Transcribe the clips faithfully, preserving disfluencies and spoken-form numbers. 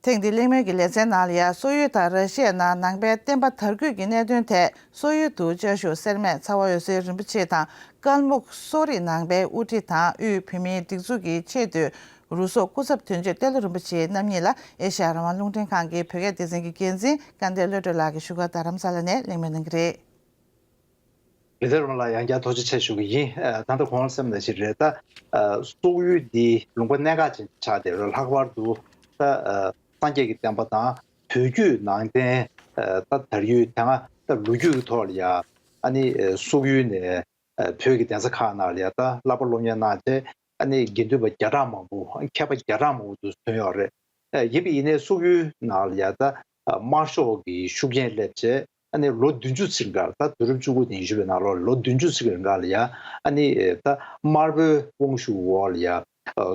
ཐེངས་འདིའི་གླེང་མོལ་གྱི་ལེ་ཚན་ནང་ལ་ཡང་སོག་ཡུལ་དང་ར་ཤི་ཡའི་ནང་ནང་པའི་བསྟན་པ་དར་རྒུད་ཀྱི་གནད་དོན་ཐད་སོག་ཡུལ་དུ་བཅའ་བཞུགས་སེར་སྨད་ཚ་བ་འོད་ཟེར་རིན་པོ་ཆེ་དང་ཀལ་མུག་སོག་རིགས་ནང་པའི་དབུ་ཁྲིད་དང་དབུས་བོད་མིའི་སྒྲིག་འཛུགས་ཀྱི་ཆེས་མཐོའི་རུ་ཚོགས་སྐུ་ཚབ་དོན་གཅོད་ཏེ་ལོ་རིན་པོ་ཆེ་རྣམ་གཉིས་ལ་ཨེ་ཤ་ཡ་རང་དབང་རླུང་འཕྲིན་ཁང་གི་བོད་སྐད་སྡེ་ཚན་གྱི་འགན་འཛིན་སྐལ་ལྡན་བློ་གྲོས་ལགས་ཀྱིས་བཞུགས་སྒར་རྡ་རམ་ས་ལ་ནས་གླེང་མོལ་གནང་གི་རེད། རེད། ད་རུང་ལ་ཡང་བསྐྱར་ཐུགས་རྗེ་ཆེ་ཞུ་གི་ཡིན། ཨ། ད་ལྟ་གོང་ལ་སེམས་ནང་བཞིན་རེད། ད་ཨ་སོག་ཡུལ་འདི་ལུང་པ་གནད་འགག་ཅན་ཆགས་བསྡད་རེད། ལྷག་པར་དུ་ད་ཨ་སངས་རྒྱས་ཀྱི་བསྟན་པ་དང་བོད་བརྒྱུད་ནང་བསྟན་ཨ་ད་དར་ཡུལ་དེ་སྔ་ད་ལོ་རྒྱུས་ཀྱི་ཐོག་ལ་ཡ་ཨ་ནི་ཨ་སོག་ཡུལ་ནས་ཨ་བོད་ཀྱི་གདན་ས་ཁག་ནང་ལ་ཡ་ད་བསླབ་པ་སློབ་གཉེར་གནང་བྱས། ཨ་ནི་དགེ་འདུན་པ་བརྒྱ་ཕྲག་མང་པོ། མཁས་པ་བརྒྱ་ཕྲག་མང་པོ་དུ་ཐོན་ཡོད་རེད། ཨ་ཡིན་པ་ཡིན་ནའི་སོག་ཡུལ་ནང་ལ་ཡ་ད་ཨ་དམར་ཤོག་གི་ཤུགས་རྐྱེན་སླེབས་བྱས། ཨ་ནི་ལོ་བདུན་ཅུ་ཙམ་འགའ་ལ། ད་དུས་རབས་བཅུ་དགུ་ནས་ཉི་ཤུ་བའི་ནང་ལོགས་ལ་ལོ་བདུན་ཅུ་ཙམ་འགའ་ལ་ཡ་ཨ་ནི་ཨེ་ད་དམར་པོའི་དབང་ཤུགས་འོག་ལ་ཡ་ཨ་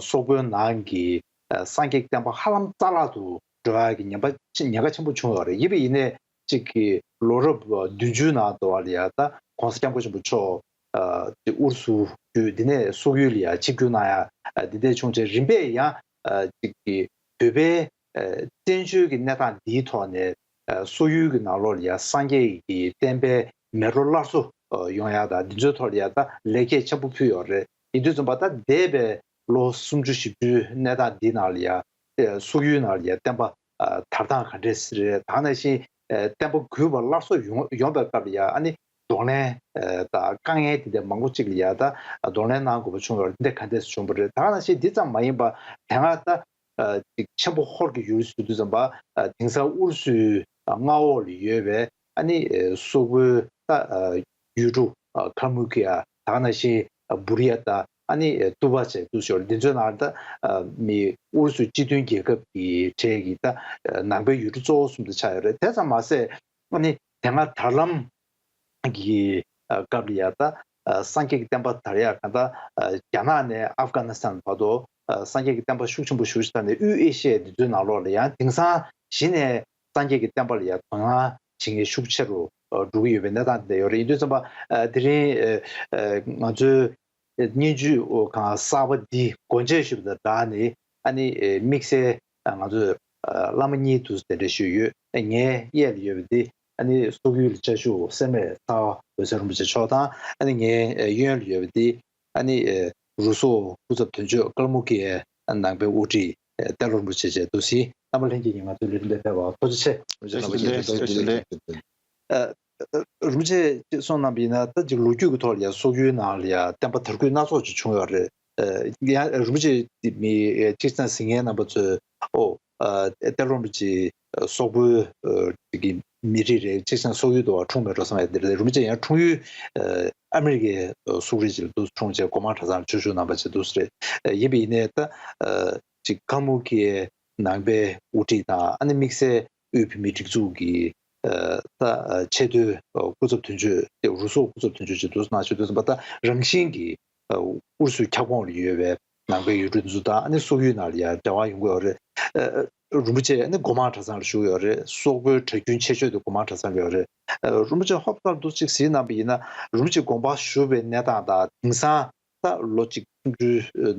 སོག་པོའི་ནང་གི་ཨ་སངས་རྒྱས་བསྟན་པ་ཧ་ལམ་རྩ་བརླག་ཏུ་འགྲོ་ཡ་གི་ཉེན་པ་ཆེ་ཉེན་ཁ་ཆེན་པོ་བྱུང་ཡོད་རེད། ཡིན་པ་ཡིན་ནའི་གཅིག་གི་ལོ་རབས་བདུན་ཅུའི་ནང་དུ་བ་ལ་ཡ་ད་༸གོང་ས་༸སྐྱབས་མགོན་ཆེན་པོ་མཆོག་ཨ་དེ་ཨུ་རུ་སུ་བརྒྱུད། དེ་ནས་སོག་ཡུལ་ལ་ཡ་ཆིབས་བསྒྱུར་གནང་ཡ་ཨ་དེ་འདྲ་བྱུང་བྱས། རིམ་པས་ཡང་ཨ་གཅིག་གི་བོད་པའི་ཨ་བཙན་བྱོལ་གྱི་གནས་སྟངས་འདིའི་ཐོག་ནས་ཨ་སོག་ཡུལ་གྱི་ནང་ལོགས་ལ་ཡ་སངས་རྒྱས་ཀྱི་བསྟན་པའི་མེ་རོ་སླར་གསོ་ཨ་ཡོང་ཡ་དང་། འདི་ཚོའི་ཐོག་ལ་ཡ་ད་ལེགས་སྐྱེས་ཆེན་པོ་ཕུལ་ཡོད་རེད། ཡིན་དུས་ཙམ་པ་ད་འདས་པའི་ལོ་སུམ་ཅུ་བཞི་བཅུའི་གནས་སྟངས་འདིའི་ནང་ལ་ཡ་ཨ་སོག་ཡུལ་ནང་ལ་ཡ་བསྟན་པ་ཨ་དར་སྟངས་ག་འདྲས་རེད། ད་ག་ནང་བཞིན་ཨ་བསྟན་པ་རྒུད་པ་སླར་གསོ་ཡོང་ཡོང་པའི་སྐབས་ལ་ཡ་ཨ་ནི་གདོང་ལེན་ཨ་དང་དཀའ་ངལ་དེ་འདྲ་མང་པོ་ཅིག་ལ་ཡ་ད་གདོང་ལེན་གནང་དགོས་པ་བྱུང་བ་རེད། འདི་འདྲ་ག་འདྲས་བྱུང་བ་རེད། ད་ག་ནང་བཞིན་འདི་ཙམ་མ་ཡིན་པ་དེ་སྔ་ད་ཨ་ཅིག་ཆེན་པོ་ཧོར་གྱི་ཡུལ་ཟེར་དུས་ཙམ་པ་ཨ་དེང་སང་ཨུ་རུ་སུའི་མངའ་འོག་ལ་ཡོད་པའི་ཨ་ནི་ཨ་སོག་པོའི་ད་ཨ་ཡུལ་གྲུ་ཨ་ཁལ་མུ་ཁི་ཡ། ད་ག་ནང་བཞིན་ཨ་བུ་རི་ཡ། ད་ཨ་ནི་ཨ་ཏུ་བ་བྱས་འདུག་ཞོར་འདི་ཚོའི་ནང་ད་ཨ་མི་ཨུ་རུ་སུའི་སྤྱི་མཐུན་རྒྱལ་ཁབ་ཀྱི་གྲས་ཀྱི་ད་ཨ་ནང་པའི་ཡུལ་གྲུ་གཙོ་བོ་གསུམ་དུ་ཆགས་ཡོད་རེད། དེ་ཙམ་མ་ཟད་ཨ་ནི་དེ་སྔ་དར་ལམ་གྱི་ཨ་སྐབས་ལ་ཡ་ད་ཨ་སངས་རྒྱས་ཀྱི་བསྟན་པ་དར་ཡག་ག་ད་ཨ་རྒྱ་ནག་ནས་ཨབ་གྷ་ནི་སི་ཐན་བར་དུ་ཨ་སངས་རྒྱས་ཀྱི་བསྟན་པ་ཤུགས་ཆེན་པོ་ཞུགས་ཤིག་ད་ནས་དབུས་ཨེ་ཤི་ཡའི་འདི་ཚོའི་ནང་ལོགས་ལ་ཡང་དེང་སང་གཞི་ནས་སངས་རྒྱས་ཀྱི་བསྟན་པ་ལ་ཡང་དོ་སྣང་བྱེད་མཁན་ཤུགས་ཆེ་རུ་ཨ་འགྲོ་གི་ཡོད་པའི་གནས་སྟངས་དེ་འདྲ་ཡོད་རེད། ཡིན་དུས་ཙམ་པ་ཨ་དེ་རིང་ཨ་ཨ་ང་ཚོའི་སྙན་ཞུ་གང་གསར་པ་འདི་སྒོ་འབྱེད་ཞུས་པ་དང་སྦྲགས་ནས་ཨ་ནི་ཨ་དམིགས་བསལ་ཨ་ང་ཚོས་ཨ་བླ་མ་གཉིས་འདུག་དེ་འདྲ་ཞུས་ཡོད། ངའི་གཡས་ལ་ཡོད་པ་འདི་ཨ་ནི་སོག་ཡུལ་ལ་བཅའ་བཞུགས་སེར་སྨད་ཚ་བ་འོད་ཟེར་རིན་པོ་ཆེ་མཆོག་དང་། ཨ་ནི་ངའི་ཨ་གཡོན་ལ་ཡོད་པ་འདི་ཨ་ནི་ཨ་རུ་སོག་སྐུ་ཚབ་དོན་གཅོད་ཀལ་མུ་ཁི་ཡའི་ནང་པའི་དབུ་ཁྲིད་ཨ་ཏེ་ལོ་རིན་པོ་ཆེ་བཅས་འདུག་ཟིན། རྣམ་པ་ལྷན་རྒྱས་ཀྱིས་ང་ཚོའི་ལས་རིམ་དེ་ཕེབས་པར་ཐུགས་རྗེ་ཆེ། ཐུགས་རྗེ་ཆེ། ཐུགས་རྗེ་ཆེ། ཨ་རིན་པོ་ཆེས་གསུངས་གནང་བ་ཡིན་ན། ད་ཅིག་ལོ་རྒྱུས་ཀྱི་ཐོག་ལ་ཡང་སོག་ཡུལ་ནང་ལ་ཡང་བསྟན་པ་དར་རྒུད་སྣ་ཚོགས་ཅིག་བྱུང་ཡོད་རེད། ཨ་ཡང་རིན་པོ་ཆེ་མི་ཨ་གཅིག་ཙམ་གཟིགས་མཁན་རྣམ་པ་ཚོས་ཨོ་ཨ་ཏེ་ལོ་རིན་པོ་ཆེ་སོག་པོའི་ཨ་ཅིག་གི་མི་རིགས་རེད། གཅིག་ཙམ་སོག་ཡུལ་དུ་འཁྲུངས་པའི་འགྲོ་བསམ་ཡང་འདི་རེད། རིན་པོ་ཆེ་ཡང་འཁྲུངས་ཡུལ་ཨ་ཨ་མི་རི་ཀའི་ཨ་སུག་རི་ཅིག་ལ་འདུག་འཁྲུངས་བྱས་སྒོ་མང་གྲྭ་ཚང་ལ་ཆོས་ཞུགས་གནང་བ་ཅིག་འདུག་ཟེར་རེད། ཡིན་པ་ཡིན་ནའི་ད་ཨ་ཅིག་ཀལ་མུ་ཁི་ཡའི་ནང་པའི་དབུ་ཁྲིད་དང་། ཨ་ནི་དམིགས་བསལ་དབུས་བོད་མིའི་སྒྲིག་འཛུགས་ཀྱི་ཨ་ད་ཨ་ཆེས་མཐོའི་ཨ་སྐུ་ཚབ་དོན་གཅོད་དེ་རུ་སོག་སྐུ་ཚབ་དོན་གཅོད་ཅིག་འདུག་གནང་བྱས་འདུག་ཟེར་བ། ད་རང་བཞིན་གྱིས་ཨ་ཨུ་རུ་སུའི་ཁྱབ་ཁོངས་ལ་ཡོད་པའི་ནང་པའི་ཡུལ་གྲུ་འདི་ཚོ་དང་། ཨ་ནི་སོག་ཡུལ་ནང་ལ་ཡང་འབྲེལ་བ་ཡོང་གི་ཡོད་རེད། ཨ་རིན་པོ་ཆེ་ཨ་ནི་སྒོ་མང་གྲྭ་ཚང་ལ་བཞུགས་ཡོད་རེད། སོག་པོའི་གྲྭ་རྒྱུན་ཆེ་ཤོས་དེ་སྒོ་མང་གྲྭ་ཚང་ལ་ཡོད་རེད། ཨ་རིན་པོ་ཆེ་ཧོབ་ཏེ་འདུག་ཅིག་གཟིགས་གནང་བ་ཡིན་ན། རིན་པོ་ཆེ་དགོངས་པ་ཞུ་བའི་གནས་སྟངས་དང་དེང་སང་ད་ལོ་གཅིག་སུམ་ཅུ་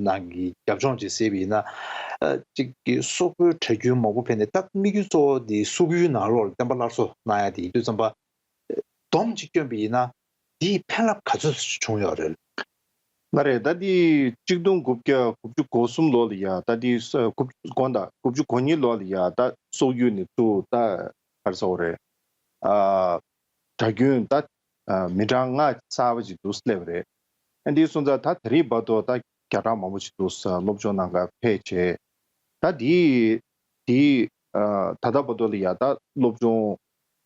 ནང་གི་རྒྱབ་ལྗོངས་ཅིག་གཟིགས་པ་ཡིན་ན། ཨ་གཅིག་གི་སོག་པོའི་གྲྭ་རྒྱུན་མང་པོ་ཕེབས་ནས། ད་དམིགས་ཡུལ་གཙོ་བོ་འདི་སོག་ཡུལ་ནང་ལོགས་ལ་བསྟན་པ་སླར་གསོ་གནང་ཡ་དེ་ཡིན་དུས་ཙམ་པ། སྡོམ་གཅིག་བསྐྱོན་པ་ཡིན་ན་འདིས་ཕན་རླབས་ག་ཚོད་བྱུང་ཡོད་རེད། ལགས་རེད། ད་འདི་གཅིག་སྟོང་དགུ་བརྒྱ་དགུ་བཅུ་གོ་གསུམ་ལོ་ལ་ཡ། ད་འདི་ས་དགུ་བཅུ་གོ་གོ་གཉིས་ལོ་ལ་ཡ། ད་སོག་ཡུལ་ནས་ཚུར་ད་ག་རེ་ཟེར་དགོས་རེད། ཨ་གྲྭ་རྒྱུན་ད་ཨ་མི་གྲངས་ལྔ་གསར་པ་ཅིག་འདུག་སླེབས་པ་རེད། ཨ་འདི་སོང་ཙང་ད་ད་རེས་བར་དུ་ད་བརྒྱ་ཕྲག་མང་པོ་ཅིག་འདུག་ས་སློབ་སྦྱོང་གནང་གར་ཕེབས་བྱས། ད་འདི་འདི་ཨ་ད་ལྟ་བར་དུ་ལ་ཡ་ད་སློབ་སྦྱོང་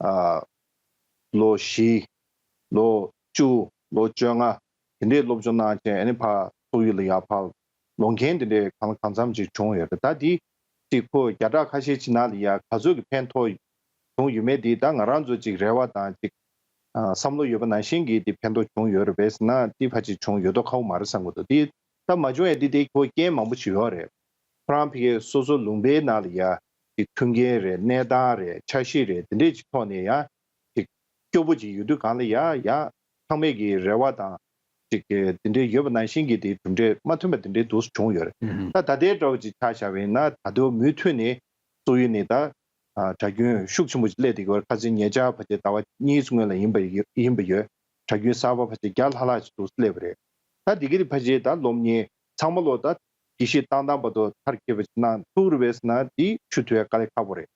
ཨ་ལོ་བཞི། ལོ་བཅུ། ལོ་བཅོ་ལྔ། དེ་འདྲའི་སློབ་སྦྱོང་གནང་བྱས། ཨ་ནི་ཕར་སོག་ཡུལ་ལ་ཡར་ཕར་ལོག་མཁན་དེ་འདྲའི་གང་གང་འཚམ་ཅིག་བྱུང་ཡོད་རེད། ད་འདི་ཅིག་ཁོ་བརྒྱ་ཕྲག་ཁ་ཤས་ཅིག་ནང་ལ་ཡ་ག་ཚོད་ཀྱི་ཕན་ཐོགས་བྱུང་ཡོད་མེད་འདི། ད་ང་རང་ཚོ་ཅིག་རེ་བ་དང་ཅིག་ཨ་བསམ་བློ་ཡོད་པ་ནང་བཞིན་གྱི་འདི་ཕན་ཐོགས་བྱུང་ཡོད་རེད་པས་ཟེར་ན། འདི་ཕལ་ཆེར་བྱུང་ཡོད་མདོག་ཁ་པོ་མ་རེད་བསམ་གྱི་འདུག་འདི་ད་མ་བྱུང་ཡ་འདི་དེ་ཁོ་རྐྱེན་མང་པོ་ཞིག་ཡོད་རེད། ཁོ་རང་ཕ་གིའི་སོ་སོ་ལུང་པའི་ནང་ལ་ཡ་ཅིག་མཐུན་རྐྱེན་རེད། གནས་སྟངས་རེད། འཆར་གཞི་རེད། དེ་འདྲས་ཅིག་ཐོག་ནས་ཡ་ཅིག་སྐྱོ་པོ་ཅིག་ཡོད་དུས་སྒང་ལ་ཡ་ཡ་ཚང་མས་ཀྱི་རེ་བ་དང་ཅིག་དེ་འདྲས་ཡོད་པ་ནང་བཞིན་གྱི་དེ་གྲུབ་འབྲས་མ་ཐོན་པ་དེ་འདྲས་འདུག་བྱུང་ཡོད་རེད། ཨུ་ཧུམ། ད་ད་ལྟའི་འདྲ་བོ་ཅིག་ཆ་བཞག་པ་ཡིན་ན། ད་དུང་མུ་མཐུད་ནས་ སོག་ཡུལ་ནས་ད་ཨ་གྲྭ་རྒྱུན་ཤུགས་ཆེན་པོ་ཞིག་སླེབས་བསྡད་ཀྱི་ཡོད་རེད། ཁ་སང་ཉེ་ཆར་ཕལ་ཆེར་ཟླ་བ་གཉིས་སྔོན་ལ་ཡིན་པ་ཡོད་ཡིན་པ་ཡོད། གྲྭ་རྒྱུན་གསར་པ་ཕལ་ཆེར་བརྒྱ་ལྷག་ལྷག་ཅིག་འདུག་སླེབས་པ་རེད། ད་དེ་གི་རིགས་ཕལ་ཆེར་ད་སློབ་གཉེར་ཚང་མ་ལོ་ད་དགེ་བཤེས་བཏང་བཏང་བར་དུ་མཐར་འཁྱོལ་བ་ཞིག་གནང་ཐུབ་རེད་པས་ཟེར་ན་དེ་ཤུགས་ཐུབ་ཡ་དཀའ་ལས་ཁག་པོ་རེད།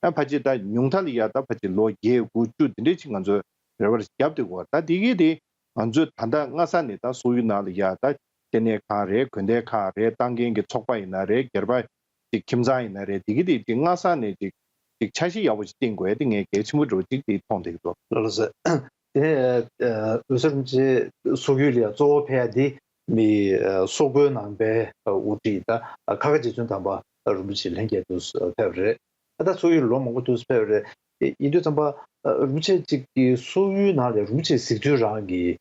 ཨ་ཕལ་ཆེར་ད་ཉུང་མཐའ་ལ་ཡ་ད་ཕལ་ཆེར་ལོ་བརྒྱད་དགུ་བཅུ་དེ་འདྲས་ཅིག་ང་ཚོས་རེ་བ་རྒྱབ་བསྡད་ཀྱི་ཡོད། ད་དེ་གི་དེ་ང་ཚོས་ད་ལྟ་སྔ་ས་ནས་ད་སོག་ཡུལ་ནང་ལ་ཡ་ད་ལྟེ་གནས་ཁང་རེད། དགོན་སྡེ་ཁག་རེད། བཏང་མཁན་གྱི་ཚོགས་པ་ཡིན་ན་རེད། སྒེར་པ་ཅིག་ཁྱིམ་ཚང་ཡིན་ན་རེད། དེ་གི་དེ་ཅིག་སྔ་ས་ནས་ཅིག་ཅིག་འཆར་གཞི་ཡག་པོ་ཞིག་བཏིང་དགོས་ཡ་དེ་ངས་གལ་ཆེན་པོ་འདྲ་བོ་ཅིག་དེ་མཐོང་བསྡད་ཀྱི་འདུག་ལགས་སོ། དེ་ནས་འོད་ཟེར་རིན་པོ་ཆེ་སོག་ཡུལ་ལ་ཡ་གཙོ་བོ་ཕེབས་ཡ་དེ་མི་སོག་པོའི་ནང་པའི་དབུ་ཁྲིད་ད་ཁ་ཁ་རྗེ་བཙུན་དམ་པ་རིན་པོ་ཆེ་ལྷན་རྒྱས་དུ་ཕེབས་པ་རེད། ད་སོག་ཡུལ་ལོ་མང་པོ་དུས་སུ་ཕེབས་པ་རེད། ཡིན་དུས་ཙམ་པ་རིན་པོ་ཆེ་གཅིག་གིས་སོག་ཡུལ་ནང་ལ་རིན་པོ་ཆེ་གཟིགས་ཚུལ་རང་གིས་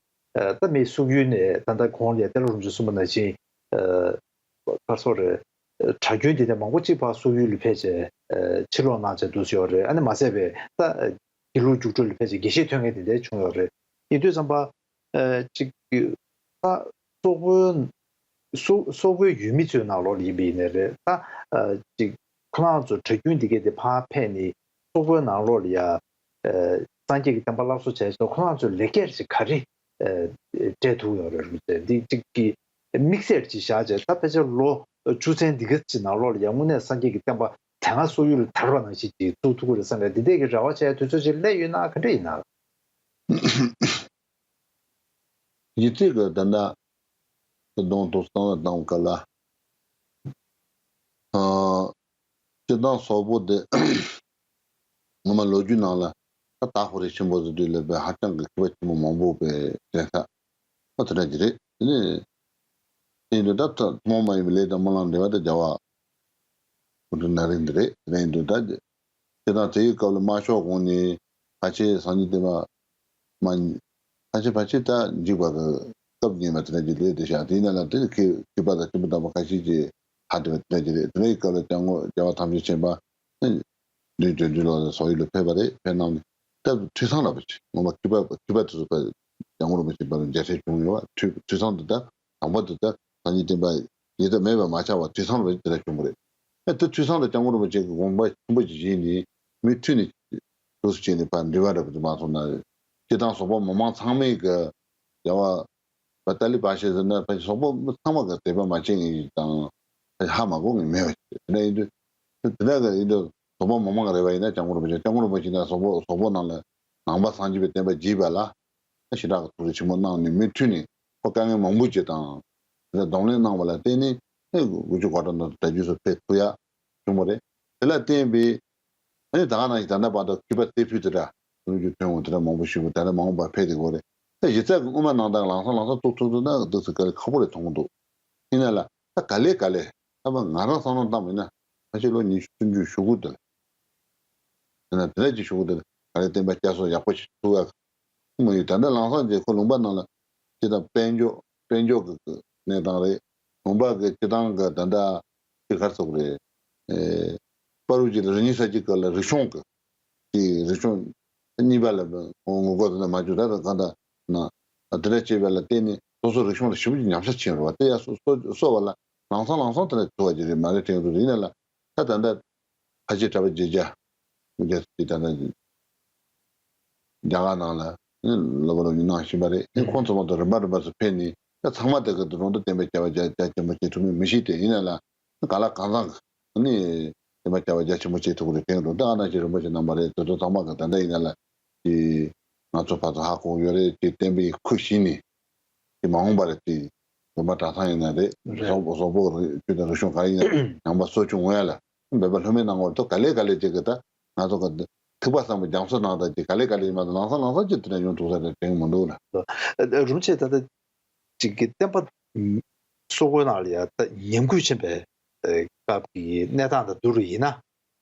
ད་མི་སོག་ཡུལ་ནས་ད་ལྟ་གོང་ལ་ཏེ་ལོ་རིན་པོ་ཆེ་གསུངས་པ་ནང་བཞིན་ག་རེ་ཟེར་དགོས་རེད། གྲྭ་རྒྱུན་འདི་ནས་མང་པོ་གཅིག་ཕར་སོག་ཡུལ་ལ་ཕེབས་བྱས་ཕྱིར་ལོག་གནང་བྱས་འདུག་ཡོད་རེད། ཨ་ནི་མ་ཟད་པའི་ད་དགེ་ལུགས་རྒྱུགས་སྤྲོད་ལ་ཕེབས་བྱས་དགེ་བཤེས་ཐོན་མཁན་དེ་འདྲ་བྱུང་ཡོད་རེད། ཡིན་དུས་ཙམ་པ་ཨ་གཅིག་ད་སོག་པོའི་སོག་སོག་པོའི་ཡུལ་མི་ཚོའི་ནང་ལོགས་ལ་ཡིན་པ་ཡིན་ནའི་རེད། ད་ཨ་གཅིག་ཁོ་རང་ཚོ་གྲྭ་རྒྱུན་འདི་གས་དེ་ཕར་ཕེབས་ནས་སོག་པོའི་ནང་ལོགས་ལ་ཡ་ཨ་སངས་རྒྱས་ཀྱི་བསྟན་པ་སླར་གསོ་བྱས་ཙང་ཁོ་རང་ཚོས་ལེགས་སྐྱེས་ཤིག་ག་རེ་ཨ་སྤྲད་ཐུབ་ཡོད་རེད། རེད་འདི་གཅིག་གི་དམིགས་བསལ་ཅིག་བཞག་བྱས་ད་ཕལ་ཆེར་ལོ་བཅུ་ཚན་འདི་ག་ཅིག་ནང་ལོགས་ལ་ཡ་དངོས་གནས་སངས་རྒྱས་ཀྱི་བསྟན་པ་དེ་སྔ་སོག་ཡུལ་ལ་དར་བ་ནང་བཞིན་ཅིག་བཙུགས་ཐུབ་ཀྱི་རེད་བསམ་པའི་འདི་འདྲས་ཀྱི་རེ་བ་བྱས་དུས་ཚོད་ཅིག་སླེབས་ཡོད་ན་ག་འདྲ་ཡིན་ན། གཞི་རྩའི་གི་ད་ལྟ་གདོང་ཐུག་བསམ་བློ་བཏང་སྐབས་ལ། ཨ་སྤྱིར་བཏང་སོག་པོ་དེ་ངོ་མ་ལོ་རྒྱུས་ནང་ལ་ད་དྭགས་ཧོར་རི་ཆེན་པོ་ཟེར་དུས་ལ་བས་ཧ་ཅང་གི་མཁས་པ་ཆེན་པོ་མང་པོ་བས་དྲན་ས་ཨ་དེ་འདྲ་ཅིག་རེད། དེ་ནས་དེ་ཡིན་དུས་ད་ཐུན་མོང་མ་ཡིན་པའི་ལས་དང་སྨོན་ལམ་འབྲེལ་བ་དེ་རྒྱལ་བ་སྐུ་ཕྲེང་ན་རིམ་འདི་རེད། དེ་འདྲ་ཡིན་དུས་ད། དེ་དང་དེའི་སྐབས་ལ་དམར་ཤོག་གོང་ནས་ཕལ་ཆེར་སངས་རྒྱས་བསྟན་པ་མ་ཕལ་ཆེར་ཕལ་ཆེར་ད་འཇིག་པ་གི་སྐབས་ཉིན་མ་དེ་འདྲ་གྱི་ལས་དེ་བཞག་དེའི་ནང་ལ་དེ་མཁས་མཁས་པ་དང་སྐྱེས་བུ་དམ་པ་ཁ་ཤས་ཀྱིས་ཧ་དེ་བ་དེ་འདྲ་གྱི་རེད། དེ་འདྲའི་སྐབས་ལ་སྐྱབས་མགོན་རྒྱལ་བ་ཐམས་ཅད་མཁྱེན་པ་ནི་བདུན་ཅུ་དོན་བདུན་ལོ་ལ་སོག་ཡུལ་ལ་ཕེབས་པ་རེད། ཕེབས་གནང་ནས་སྐབས་སུ་ཐོས་བསམ་རབ་པ་ཆེ་ངོ་མ་མཁས་པ་མཁས་པ་དེ་ཚོ་སྐབས་སྐྱབས་མགོན་རིན་པོ་ཆེ་བར་མཇལ་འཕྲད་བྱུང་ཡོད་པ། ཐོས་ཐོས་བསམ་དེ་ད་དང་པོ་དེ་ད་སངས་རྒྱས་བསྟན་པ་ཡེ་ད་མེད་པར་མ་ཆགས་པ་ཐོས་བསམ་རབ་པ་ཆེ་དེ་འདྲ་བྱུང་བ་རེད། ཨ་དེ་ཐོས་བསམ་དང་སྐྱབས་མགོན་རིན་པོ་ཆེ་གི་དགོངས་པ་ཆེན་པོ་ཅིག་བཞེས་ནས་མུ་མཐུད་ནས་འདུག་སེ་བྱས་ནས་ཕར་འབྲེལ་བ་འདྲ་པོ་དེ་མ་སོང་ན། སྤྱིར་བཏང་སོག་པོ་མི་མང་ཚང་མས་གི་རྒྱལ་བ་བ་ཏཱ་ལའི་པ་ཤེ་ཟེར་ན་ཕལ་ཆེར་སོག་པོ་མི་ཚང་མ་གི་དད་པ་མ་བྱེད་མཁན་ཞིག་དང་ཕལ་ཆེར་ཧ་མ་གོ་མཁན་མེད་པ་ཞིག་རེད། དེ་འདྲ་ཡིན་དུས་དེ་འདྲ་གི་ཡིན་དུས་སོག་པོ་མི་མང་གི་རེ་བ་ཡིན་ན་སྐྱབས་མགོན་རིན་པོ་ཆེ་སྐྱབས་མགོན་རིན་པོ་ཆེ་ན་སོག་པོ་སོག་པོ་ནང་ལ་ནང་པ་སངས་རྒྱས་པའི་བསྟན་པ་རྒྱས་པ་ལ། ཞེ་དྲག་གི་ཐུགས་རེ་ཆེན་པོ་གནང་ནས་མུ་མཐུད་ནས་ཁོ་དཀའ་ངལ་མང་པོ་ཅིག་དང་། དེ་ལ་གདོང་ལེན་གནང་བ་ལ་བརྟེན་ནས་ཨེ་དགུ་བཅུ་གོ་གྲངས་ནང་དུ་གྲྭ་རྒྱུན་སུ་ཕེབས་ཐུབ་ཡ་བྱུང་བ་རེད། དེ་ལ་བརྟེན་པའི་ཨ་ནི་ད་ག་ནང་བཞིན་ད་ལྟ་བར་དུ་མཁས་པ་སྟེགས་བུ་དེ་འདྲ་ལོ་རྒྱུས་ཐོན་འོང་དེ་འདྲ་མང་པོ་ཞིག་ད་ལྟ་མ་འོངས་པར་ཕེབས་བསྡད་ཀྱི་ཡོད་རེད། ད་གཞི་རྩ་གི་དབུ་མ་ནང་བཞིན་ལམ་སང་ལམ་སང་ཐུག་ཐུབ་ཐུབ་ན་འདུག་སེ་དཀའ་ལས་ཁག་པོ་རེད་མཐོང་གི་འདུག་ཡིན་ན་ལ་ད་ག་ལེ་ག་ལེ་ད་ང་རང་བསམ་བློ་བཏང་བ་ཡིན་ན་ཕལ་ཆེར་ལོ་ཉི་ཤུ་སུམ་ཅུ་ཞུ་དགོས་འདུག་དེ་ན་དེ་འདྲ་ཅིག་ཞུ་དགོས་དེ་ལ་ག་རེ་བསྟན་པ་བསྐྱར་གསོ་ཡག་པོ་ཞིག་ཐུབ་ཡག་མ་ཡོད། ད་ལྟ་ལམ་སང་ཅིག་ཁོ་ལུང་པ་ནང་ལ་སྤྱིར་བཏང་དཔལ་འབྱོར་དཔལ་འབྱོར་གྱི་གནས་སྟངས་རེད། ལུང་པ་གི་སྤྱིར་བཏང་གི་ད་ལྟ་ཅིག་ག་རེ་ཟེར་དགོས་རེད། ཨེ་པ་རུ་ཅིག་ལ་རི་ཉིལ་ས་ཅིག་གི་ལ་རིག་གཞུང་གི་ཅིག་རིག་གཞུང་གཉིས་པ་ལ་ངོ་རྒོལ་དེ་འདྲ་མ་བྱུང་། ད་ལྟ་གང་ལྟར་ན་དེ་འདྲ་བྱས་པ་ལ་བརྟེན་ནས་སོ་སོ་རིག་གཞུང་ལ་ཞེ་པོ་ཅིག་ཉམས་ཆག་ཕྱིན་རེད་བ། དེ་ཡ་གསོ་གསོ་བ་ལ་ལམ་སང་ལམ་སང་དེ་འདྲ་ཐུབ་པ་ཅིག་རེད་མ་རེད་དྲན་གྱི་འདུག་ཡིན་ན་ལ། ད་ད་ལྟ་ཕལ་ཆེར་གྲྭ་པ་བརྒྱད་བརྒྱ་བརྒྱ་ཅིག་ད་ལྟ་རྒྱ་གར་ནང་ལ་ནི་སློབ་པ་སློབ་གཉེར་གནང་བཞིན་པ་རེད། ཨེ་ཁོང་ཚོ་མ་གཏོགས་རིམ་པ་རིམ་པ་སུ་ཕེབས་ནས་ད་ཚང་མ་དེ་ག་དུ་རོང་དུ་བསྟན་པའི་བྱ་བ་རྒྱ་རྒྱ་ཆེན་པོ་བྱེད་ཐུབ་མིན་མི་ཤེས་ཏེ། ཡིན་ན་ལ་ག་ལ་གང་ཟག་གི་ནི་བསྟན་པ་བྱ་བ་རྒྱ་ཆེན་པོ་བྱེད་ཐུབ་ཀྱི་རེད་དྲན་གྱི་འདུག་ད་ཨ་ན་ཅིག་རིན་པོ་ཆེ་རྣམ་པ་རེད། དེ་ཚོ་ཚང་མ་གི་ད་ལྟ་ཡིན་ན་ལ་ཅིག་ང་ཚོ་ཕར་ཚུར་ཧ་གོ་ཡོད་རེད། ཅིག་བསྟན་པའི་ཁུར་བཞེས་ནས་ཅིག་མ་འོངས་པ་རེད། ཅིག་རིམ་པ་གྲྭ་ཚང་ཡིན་ན་རེད། རེད། བཟང་པོ་བཟང་པོ་རེད། ཆོས་དང་རིག་གཞུང་ག་རེ་ཡིན་ན་ཉམས་པ་གསོ་སྐྱོང་འོང་ཡ་ལ་འབད་པ་ལྷོད་མེད་གནང་བར་དུ་ག་ལེ་ག་ལེ་ཅིག་གི་ད་ང་ཚོ་གི་ཐུག་པ་བསམ་པ་རྒྱ་མཚོ་ནང་དང་ཅིག་ག་ལེ་ག་ལེ་ཡིན་མ་གཏོགས་ལམ་སང་ལམ་སང་ཅིག་དེ་འདྲ་ཡོང་ཐུབ་ས་རེད་དྲན་གྱི་མི་འདུག་ལ། རིན་པོ་ཆེ་ད་ལྟ་ཅིག་གི་བསྟན་པ་སོག་པོའི་ནང་ལ་ཡ་ད་ཉམས་རྒུད་ཕྱིན་པའི་སྐབས་ཀྱི་གནས་སྟངས་དང་བསྡུར་བ་ཡིན་ན།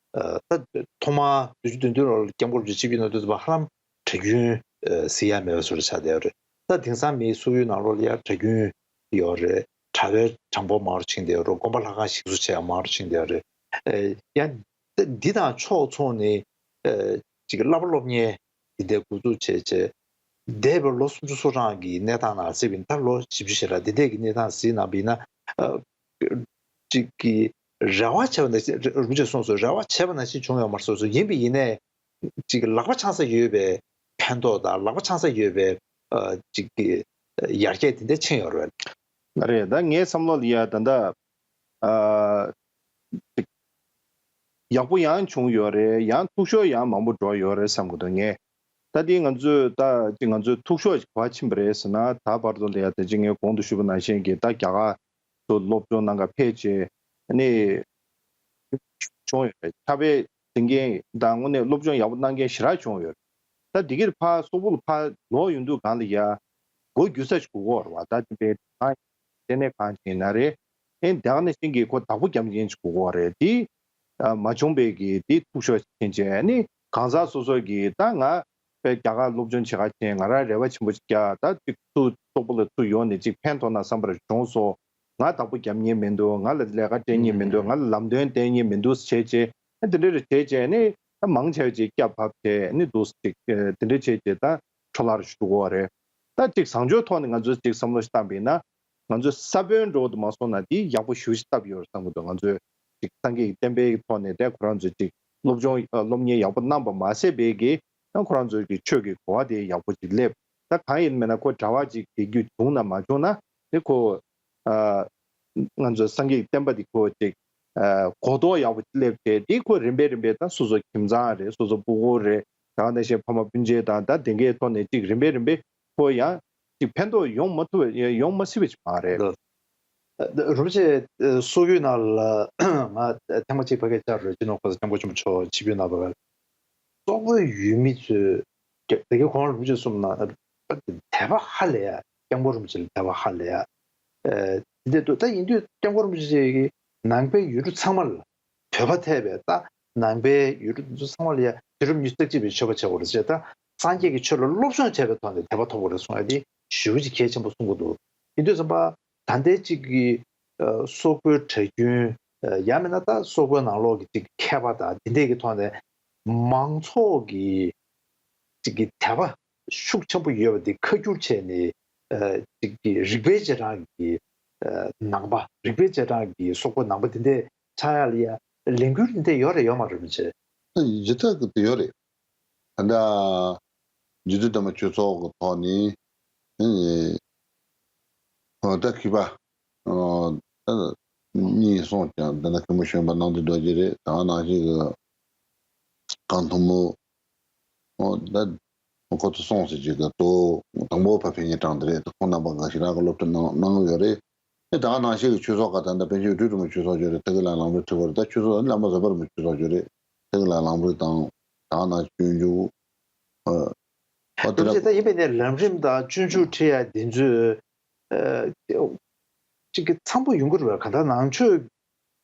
ད་ཐོག་མར་བདུན་ཅུ་དོན་བདུན་ལོར་སྐྱབས་མགོན་རིན་པོ་ཆེ་ཕེབས་ཡོང་དུས་ཙམ་པ་ཧ་ལམ་གྲྭ་རྒྱུན་གཟིགས་ཡ་མེད་པ་བཟོ་འདྲ་ཆགས་བསྡད་ཡོད་རེད། ད་དེང་སང་མིའི་སོག་ཡུལ་ནང་ལོགས་ལ་ཡ་གྲྭ་རྒྱུན་ཡོད་རེད། གྲྭ་པའི་གྲངས་འབོར་མང་རུ་ཕྱིན་བསྡད་ཡོད་རེད། དགོན་པ་ལྷ་ཁང་ཞིག་གསོ་བྱེད་ཡ་མང་རུ་ཕྱིན་བསྡད་ཡོད་རེད། ཡང་འདི་དང་ཕྱོགས་མཚུངས་ནས་ཅིག་བསླབ་པ་སློབ་གཉེར་འདི་འདྲ་འགོ་འཛུགས་བྱས་བྱས་འདས་པའི་ལོ་སུམ་ཅུ་སོ་གྲངས་ཀྱི་གནས་སྟངས་ནང་གཟིགས་པ་ཡིན་ན། ད་ལོ་བཞི་བཅུ་ཞེ་ལྔ་འདི་འདྲས་ཀྱི་གནས་སྟངས་གཟིགས་གནང་བ་ཡིན་ན། ཅིག་གི་ རེ་བ་བྱས་པ་ནང་བཞིན། རིན་པོ་ཆེས་གསུངས་སོང་། རེ་བ་བྱས་པ་ནང་བཞིན་བྱུང་ཡོད་མ་རེད་སོ་སོ། ཡིན་པ་ཡིན་ནའི་ཅིག་ལག་པ་འཆང་ས་ཡོད་པའི་ཕན་ཐོགས་དང་ལག་པ་འཆང་ས་ཡོད་པའི་ཨ་ཅིག་གི་ཡར་རྒྱས་དེ་འདྲ་ཕྱིན་ཡོད་རེད། རེད། ད་ངའི་བསམ་བློ་ལ་ཡ་ད་ལྟ་ཨ་ཅིག་ཡག་པོ་ཡང་བྱུང་ཡོད་རེད། ཡང་འཐུས་ཤོར་ཡང་མང་པོ་འགྲོ་ཡོད་རེད་བསམ་གི་འདུག་ངས། ད་དེ་ང་ཚོས་ད་ཅིག་ང་ཚོས་འཐུས་ཤོར་ག་པར་ཕྱིན་པ་རེད་ཟེར་ན། ད་བར་དུ་ལ་ཡ་ད་ཅིག་ངས་གོང་དུ་ཞུས་པ་ནང་བཞིན་གྱི་ད་རྒྱ་གར་དུ་སློབ་སྦྱོང་གནང་ག་ཕེབས་བྱས་ནས་བྱུང་ཡོད་རེད། ཕྱག་དཔེ་འཛིན་མཁན་དང་དངོས་གནས་སློབ་སྦྱོང་ཡག་པོ་གནང་མཁན་ཞེ་དྲག་བྱུང་ཡོད་རེད། ད་འདི་གིར་ཕར་སོག་པོ་ལ་ཕར་ལོག་ཡོང་དུས་སྒང་ལ་ཡ་མགོ་སྒུར་ས་ཞིག་དགོས་ཀྱི་ཡོད་རེད་བ། ད་དེ་འདྲའི་གང་ལྟེ་གནས་གང་ཅིག་ཡིན་ན་རེད། ཨེ་དེ་ག་ནང་བཞིན་གྱི་ཁོ་བདག་པོ་རྒྱབ་མཁན་ཞིག་དགོས་ཀྱི་ཡོད་རེད། དེ་ཨ་མ་བྱུང་བའི་གི་དེ་འཐུས་ཤོར་ཕྱིན་བྱས་ནི་གང་ཟག་སོ་སོ་གི་ད་ང་དཔེ་རྒྱ་གར་སློབ་སྦྱོང་བྱེད་ག་ཕྱིན། ང་རང་རེ་བ་ཆེན་པོ་ཅིག་རྒྱག་ད་ཅིག་ཚུར་སོག་པོ་ལ་ཚུར་ཡོང་ནས་ཅིག་ཕན་ཐོགས་ན་བསམ་པར་བྱུང་སོང་། ང་བདག་པོ་རྒྱབ་མཁན་མི་འདུག་ང་ལ་ལས་ཀ་སྤྲད་མཁན་མི་འདུག་ང་ལ་ལམ་སྟོན་བསྟན་མཁན་མི་འདུག་བྱས་བྱས། ཨ་དེ་འདྲ་རེ་བྱས་བྱས་ནི་ད་མང་ཆེ་བ་ཅིག་སྐྱབས་བབས་བྱས་ནི་འདུག་ཅིག་ཨ་དེ་འདྲ་བྱས་བྱས་ད་འཕྲོ་བརླག་རུ་འགྲོ་གི་ཡོད་རེད། ད་ཅིག་བཟང་སྤྱོད་ཐོག་ནས་ང་ཚོས་ཅིག་བསམ་བློ་ཞིག་བཏང་པ་ཡིན་ན། ང་ཚོའི་ས་བོན་འདྲ་བོ་དུ་མ་སོང་ན་དེ་ཡག་པོ་ཞེ་པོ་ཅིག་བཏབ་ཡོད་རེད་བསམ་གྱི་འདུག་ང་ཚོས་ཅིག་སངས་རྒྱས་ཀྱི་བསྟན་པའི་ཐོག་ནས་དེ་ཁོ་རང་ཚོས་ཅིག་སློབ་སྦྱོང་ཨ་སློབ་གཉེར་ཡག་པོ་གནང་བ་མ་ཟད་པའི་གི་ད་ཁོ་རང་ཚོའི་གི་ཆོས་ཀྱི་གོ་བ་དེ་ཡག་པོ་ཅིག་སླེབས། ད་གང་ཡིན་མིན་ན་ཁོ་གྲྭ་པ་ཅིག་དགེ་རྒྱུད་བྱུང་ན་མ་བྱུང་ན་དེ་ཁོ་ཨ་ང་ཚོའི་སངས་རྒྱས་ཀྱི་བསྟན་པ་འདི་ཁོ་ཅིག་ཨ་གོ་རྟོགས་ཡག་པོ་ཅིག་སླེབས་བྱས། དེ་ཁོ་རིམ་པས་རིམ་པས་ད་སོ་སོ་ཁྱིམ་ཚང་རེད། སོ་སོ་སྤུ་གུ་རེད། ད་ག་ནང་བཞིན་ཕ་མ་སྤུན་མཆེད་དང་ད་དེ་འགའི་ཐོག་ནས་ཅིག་རིམ་པས་རིམ་པས་ཁོ་ཡང་ཅིག་ཕན་ཐོགས་ཡོང་མ་ཐུབ་པ་ཡོང་མ་སྲིད་པ་ཅིག་མ་རེད། ལགས། རིན་པོ་ཆེ་སོག་ཡུལ་ནང་ལ་ང་ཐེངས་མ་གཅིག་ཕ་གིར་བཅར་རེད། སྤྱི་ནོར་༸གོང་ས་༸སྐྱབས་མགོན་ཆེན་པོ་མཆོག་ཆིབས་བསྒྱུར་གནང་བ། སོག་པོའི་ཡུལ་མི་ཚོས་ཀྱ་དེ་གའི་གོང་རིན་པོ་ཆེ་གསུངས་ན་དད་པ་ཧ་ལས་ཡ། སྐྱབས་མགོན་རིན་པོ་ཆེ་ལ་དད་པ་ཧ་ལས་ཡ། ཨེ་དེ་འདྲ་འདུག་ད་ཡིན་དུས་སྐྱབས་མགོན་རིན་པོ་ཆེ་གིས་ནང་པའི་ཡུལ་གྲུ་ཚང་མ་ལ་བོད་པ་ཐེ་བའི་ད་ནང་པའི་ཡུལ་གྲུ་འདི་ཚོ་ཚང་མ་ལ་ཡ་དུས་རབས་ཉི་ཤུ་རྩ་གཅིག་པའི་ཆོས་པ་བྱེད་དགོས་རེད་ཟེར། ད་སངས་རྒྱས་ཀྱི་ཆོས་ལ་སློབ་སྦྱོང་བྱས་པའི་ཐོག་ནས་དད་པ་ཐོབ་དགོས་རེད་གསུངས་ཡ་དེ་ཞེ་པོ་ཅིག་གལ་ཆེན་པོ་གསུང་གི་འདུག་ཡིན་དུས་ཙམ་པ་ད་ལྟའི་ཅིག་གི་ཨ་སོག་པོའི་གྲྭ་རྒྱུན། ཨ་ཡང་མིན་ན་ད་སོག་པོའི་ནང་ལོགས་ཀྱི་ཅིག་མཁས་པ་དང་དེ་འདྲས་ཀྱི་ཐོག་ནས་མང་ཚོགས་ཀྱི་ཅིག་གི་དད་པ་ཤུགས་ཆེན་པོ་ཡོད་པ་དེ་ཁ་བསྒྱུར་བྱས་ནས། ཨ་ཅིག་གི་རིག་པའི་རྗེས་འབྲང་གི་ཨ་ནང་པ། རིག་པའི་རྗེས་འབྲང་གི་སོག་པོ་ནང་པ་དེ་འདྲས་ཆགས་ཡག་ལ་ཡ་ལས་འགུལ་དེ་འདྲས་ཡོད་རེད་ཡོད་མ་རེད་མི་ཚེ། ཡིན་ད་གི་དེ་ཡོད་རེད། ད་ལྟ་རྗེ་བཙུན་དམ་པ་ཆོས་ཚོགས་ཀྱི་ཐོག་ནས་ཨེ་ཨོ་ད་མཁས་པ་ཨོ་ད་གཉིས་སོང་ཀྱང་། ད་ལྟ་མཁན་པོ་གཞོན་པ་གནང་བདེ་རྡོ་རྗེ་རེད། ད་ནང་བཞིན་གྱི་གངས་མཐོན་པོ། ཨོ་ད་ཁོ་ཚོ་སོང་ཟེར་གྱི་གི་ཏོ་དང་པོ་ཕ་ཕན་ཉེ་དྲང་དེ་རེད། ད་ཁོང་རྣམ་པ་འགའ་ཞིག་རང་གི་སློབ་ཁྲིད་གནང་གནང་ཡོད་རེད། ཨེ་ད་ག་ནང་བཞིན་གྱི་ཆོས་ཚོགས་ཁག་ད་ལྟ་པཎ་ཆེན་འབྲི་གུང་ཆོས་ཚོགས་ཡོད་རེད། ཐུགས་ཀྱི་ལམ་རིམ་ཁྲིད་པ་རེད། ད་ཆོས་ཚོགས་བླ་མ་བཟང་པོ་རིན་པོ་ཆོས་ཚོགས་ཡོད་རེད། ཐུགས་ཀྱི་ལམ་རིམ་དང་ད་ག་ནང་སྤྱོད་འཇུག་ཨ་ཨ་དེ་རིན་པོ་ཆེ། ད་ཡིན་པས་ནས་ལམ་རིམ་དང་སྤྱོད་འཇུག་ཁྲིད་ཡ་འདི་ཚོས་ཨ་གཅིག་གི་འཚམ་པོ་ཡོང་གི་རེད་པས། གང་ལྟར་ནང་ཆོས་